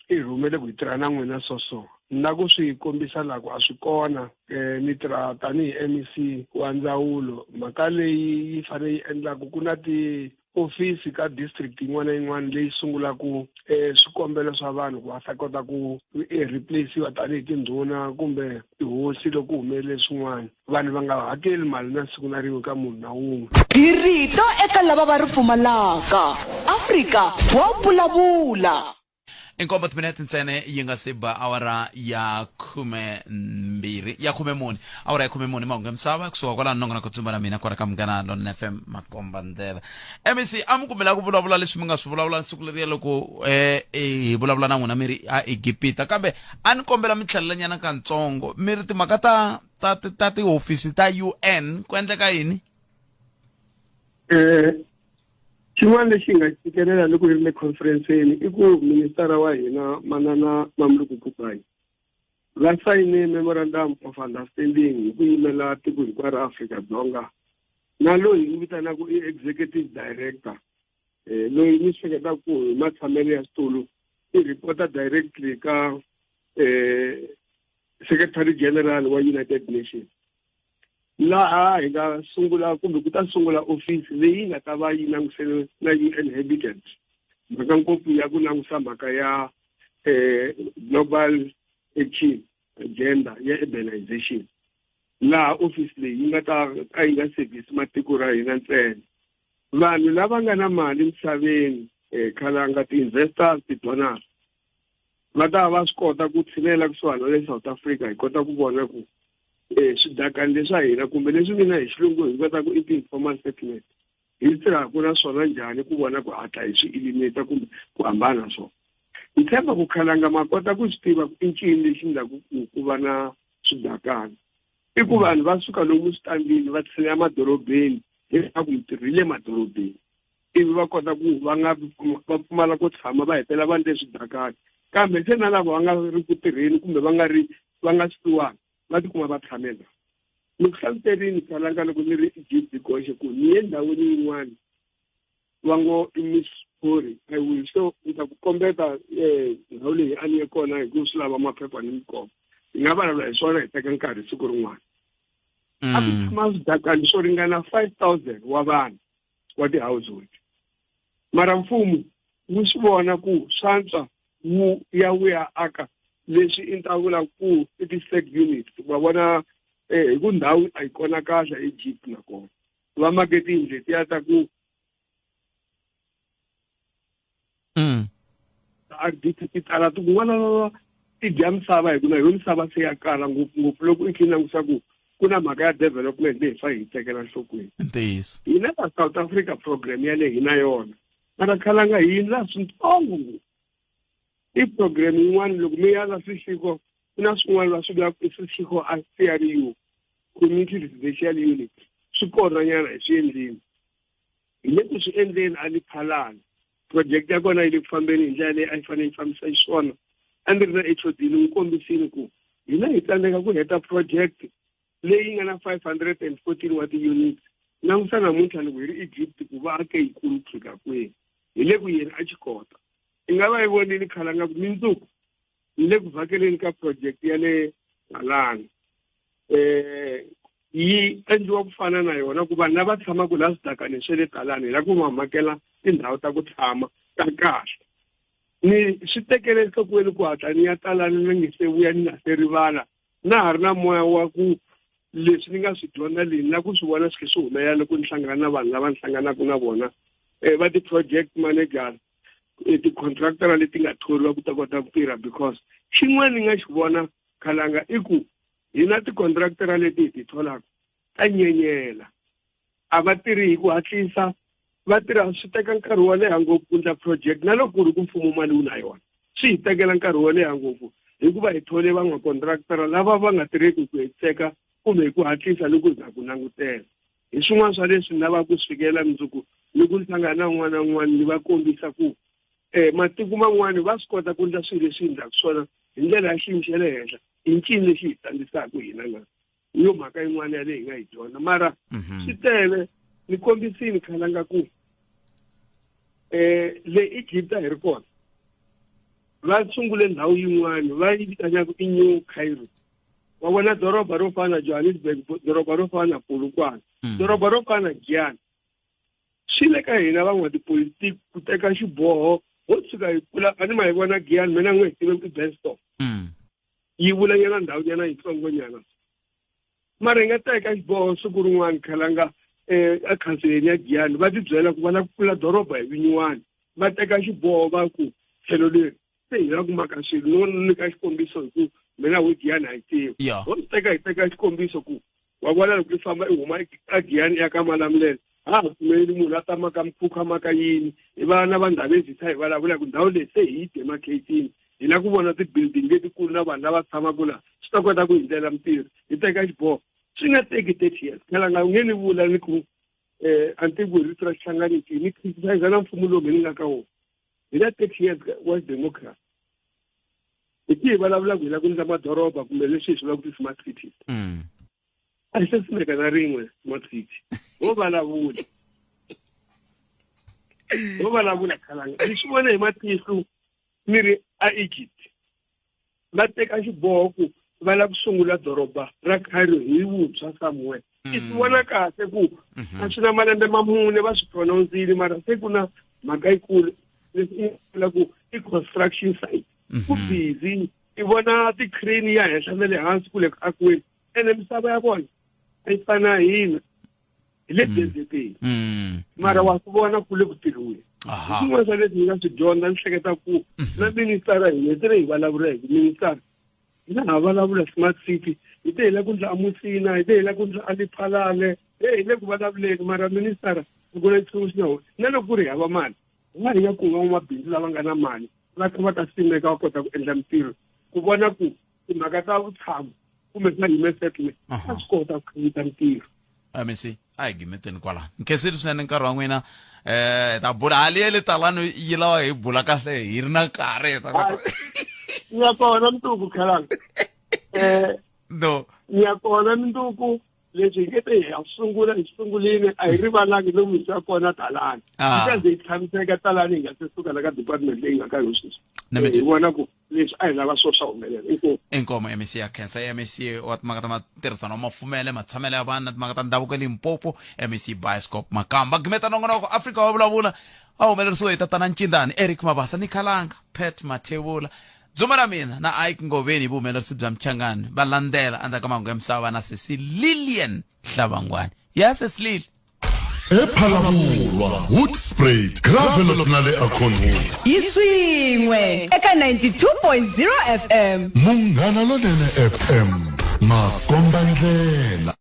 i rhumele ku hi tirha na n'wina so so na ku swi kombisa laha ku a swi kona um ni tirha tanihi MEC wa ndzawulo mhaka leyi yi fanele yi endlaku ku na ti ofisi ka district yin'wana na yin'wana leyi sungulaka um swikombelo swa vanhu ku va ta kota ku eh, replaciwa tanihi tindhuna kumbe tihosi loko ku humelele swin'wana vanhu va nga hakeli mali na siku na rin'we ka munhu na wun'we Hi rito eka lava va ri pfumalaka. Afrika wa vulavula. I nkombo timinete ntsena yi nga se ba awara ya khumembirhi ya khumemune awara ya khumemune mahungu ya misava kusuka kwalano nongonoko tsumba na mina kwala ka munghana lon fm makomba ndlela mec a mi kumela ku vulavula leswi mi nga swi vulavula siku leriya loko um hi vulavula na n'wina mi ri a egipita kambe a ni kombela mi tlhelelanyana kantsongo mi ri timhaka ta ta ta tihofisi ta un ku endleka yini um Xin'wana lexi hi nga xi fikelela loko hi ri le khonferenseni i ku ministara wa hina Manana Mamoloko Kubayi va sayine Memorandum of Understanding hi ku yimela tiko hinkwaro ra Afrika-Dzonga na loyi hi n'wi vitanaka i Executive Director eh, loyi ni swi hleketaka ku hi matshamelo ya xitulu i reporter directly ka eh, Secretary General wa United Nations laha hi nga sungula kumbe ku ta sungula ofisi leyi nga ta va yi langusene na UN Habitat mhaka ngopfu ya ku langusa mhaka ya eh, global action agenda ya urbanization laha ofisi leyi yi nga ta ka yi nga service matiko ra hina ntsena vanhu lava nga na mali misaveni eh, khalanga ti-investors ti-donors va ta va swi kota ku tshinela kusuhani na le South Africa hi kota ku vona ku um swidakani leswa hina kumbe leswi mina hi xilungu hi kota ku i ti-informal settlement hi tirhaka na swona njhani ku vona ku hatla hi swi eliminate kumbe ku hambana na swona ni tshemba ku khalanga ma kota ku swi tiva ku i ncini lexi endlaku ku ku va na swidakana i ku vanhu va suka lomu switandini va tshinela madorobeni hileswaku mitirho yi le madorobeni Ivi va kota ku va nga va pfumala ko tshama va hetelela va ndle swidakani. Kambe se na lava va nga ri ku tirheni kumbe va nga ri va nga swisiwana va tikuma va tshame la. Ni ku hlamuserini Khalanga loko ni ri Egypt goxe ku ni ye ndhawini yin'wana va ngo i Miss Pori I will show ni ta ku kombeta eh, ndhawu leyi a ni ye kona hi ku swi lava maphepha ni mikomba. Hi nga vulavula hi swona hi teka nkarhi siku rin'wana. A ku tshama swidakani swo ringana 5000 wa vanhu wa ti-household. Mara mfumo wu swi vona ku swantswa wu ya wu ya aka leswi i ta vula ku i ti-sec units wa vona eh, hi ku ndhawu a yi kona kahle Egypt nakona va make tiyindlu letiya ta ku RDP ti tala ti ku valala ti dya misava hi ku na yo misava se ya kala ngopfungopfu loko i kha i langusa ku ku na mhaka ya development leyi hi fanele hi yi tekela enhlokweni. Ntiyiso. Hina la South Africa program yaleyo hi na yona mara khalanga hi endla swintsongo ngopfu. I program yin'wana loko mi ya la Seshego ku na swin'wana va swi vulaka i Seshego a CRU Community Residential Unit swi kona nyana hi swi endlile. Hi le ku swi endleni a Lephalale. Project ya kona yi le ku fambeni hi ndlela leyi a yi fanele yi fambisa xiswona. A ndzi ri na HOD ni n'wi kombisile ku hina hi tsandzeka ku heta project leyi nga na 514 wa ti-units. Langusa namuntlha loko hi ri Egypt ku va ake yikulu ku fika kwihi. Hi le ku yeni a xi kota. I nga va yi vonile khalanga ku mindzuku ni le ku vhakeleni ka project ya le Phalane. Eh yi endliwa ku fana na yona ku vanhu lava tshamaka laha swidakani swa le Talani hi lava ku va makela tindhawu ta ku tshama ta kahle. Ni swi tekele enhlokweni ku hatla ni ya Talani ni nge se vuya ni nga se rivala na ha ri na moya wa ku leswi ni nga swi dyondza leyi ni lava ku swi vona swi khe swi humelela loko ni hlangana na vanhu lava ni hlanganaka na vona um va ti-project managers eh, ti-contractor leti nga thoriwa ku ta kota ku tirha because xin'wana ni nga xi vona khalanga i ku hina ti-contractor leti hi ti tholaka ta nyenyela a va tirhi hi ku hatlisa va tirha swi teka nkarhi wo leha ngopfu ku endla project na loko ku ri ku mfumo mali wu na yona swi hi tekela nkarhi wo leha ngopfu hikuva hi thole van'wakontraktara lava va nga tirheki hi ku hetiseka kumbe hi ku hatlisa loko hi za ku langutela hi swin'wana swa leswi ni lavaka ku swi fikela mundzuku ni ku hlangana na un'wana na un'wana ni va kombisa ku um matiko man'wana va swi kota ku endla swilo leswi endlaka swona hi ndlela ya xiyimo xa le henhla i ncini lexi hi tsandzisaka hina na hi yo mhaka yin'wana ya leyi hi nga yi dyondza mara mhm. swi tele ni kombisini khalanga ku eh le Egypt a hi ri kona va sungule ndhawu yin'wana va yi vitanaka i New Cairo wa vona doroba ro fana na Johannesburg doroba ro fana na Polokwane mm. doroba ro fana na Giyani swi le ka hina van'watipolitiki ku teka xiboho ho tshuka hi pfula a ni ma hi vona Giyani mina n'we hi tive ku i Benstop mm. Yi vula nyana ndhawu nyana yitsongo nyana mara hi nga teka xiboho siku rin'wana khalanga um ekhanseleni ya Giyani va tibyela ku va lava ku pfula doroba hi vinyiwani va teka xiboho va ku tlhelo leri se hi lava ku maka swilo no nyika xikombiso hi ku mina ho Giyani a yi tivi ho teka hi teka xikombiso ku wa vona loko i famba i huma aGiyani ya ka Malamulele ha ha pfumeleli munhu a ta maka mikhukhu a maka yini hi va na va Ndhavezitha hi vulavula ku ndhawu leyi se hi yi demarcatini hi lava ku vona ti-building letikulu na vanhu lava tshamaka laha swi ta kota ku hi ndlela mintirho hi teka xiboho swi nga teki 30 years phela nga nge ni vula ni ku um a ni tivi ku hi rito ra xihlanganisi ni criticize na mfumo lowu ni nga ka wona hi na 30 years wa democracy hi tihi vulavulaka hi lava ku endla madoroba kumbe leswi hi swi vulaka ti-smart cities mm. a hi se simeka na rin'we smart city ho vulavula ho vulavula khalanga ni swi vone hi matihlo ni ri a Egypt va teka xiboho ku va lava ku sungula doroba ra Cairo hi vuntshwa somewhere i swi vona kahle ku a swi na malembe ma mune va swi pronouncile mara se ku na mhaka yikulu leswi i vula ku i construction site ku busy i vona ti-crane ya henhla na le hansi ku le ku akiweni ene misava ya vona a yi fani na hina hi le deserteni mara wa swi vona ku le ku tirhiweni swin'wana swa leswi hi nga swi dyondza ni hleketa ku na ministara hi hetele hi vulavula hi ku ministara hina ha vulavula smart city hi te hi la ku ndla amusina hi te hi la ku ndla aliphalale e hi le ku vulavuleni mara ministara ku na nchumu xi nga na loko ku ri hava mali hi nga hi ya ku van'wamabindzu lava nga na mali va kha va ta simeka va kota ku endla mintirho ku vona ku timhaka ta vutshamo kumbe swa human settlement a swi kota ku create mintirho MEC a hi gimeteni kwalano nkhensile swinene nkarhi wa n'wina eh hi ta bula hali ya le talani yi lava hi bula kahle hi ri na nkarhi hi ta kota ni ya kona mundzuku khalanga eh no ni ya kona mundzuku leswi hi nge te hi ya sungula hi sungulile a hi rivalangi lomu hi ya kona talani Ah. yi ta ze yi tshamiseka talani hi nga se suka la ka department leyi nga ka yona sweswi Na mi- Eh, hi vona ku leswi a hi lava swo swa humelela inkomu inkomo mec ya khensa mec wa timhaka ta matirhisano wa mafumele matshamelo ya vanhu na timhaka ta ndhavuko limpopo mec bioscope makamba gimeta nongonoko afrika wa vulavula a humelerisiwe hi tatana ncindani eric mabasa ni khalanga pat mathebula dzuma ra mina na ike ngoveni hi vuhumelerisi bya mchangani va landzela endzhaku ka mahungu ya misava na sesi lilian hlavangwani ya sesi lili ephalavulwa hoedspruit gravelot na le acornhoek Yi swin'we eka 92.0 FM. Munghana Lonene FM makombandlela.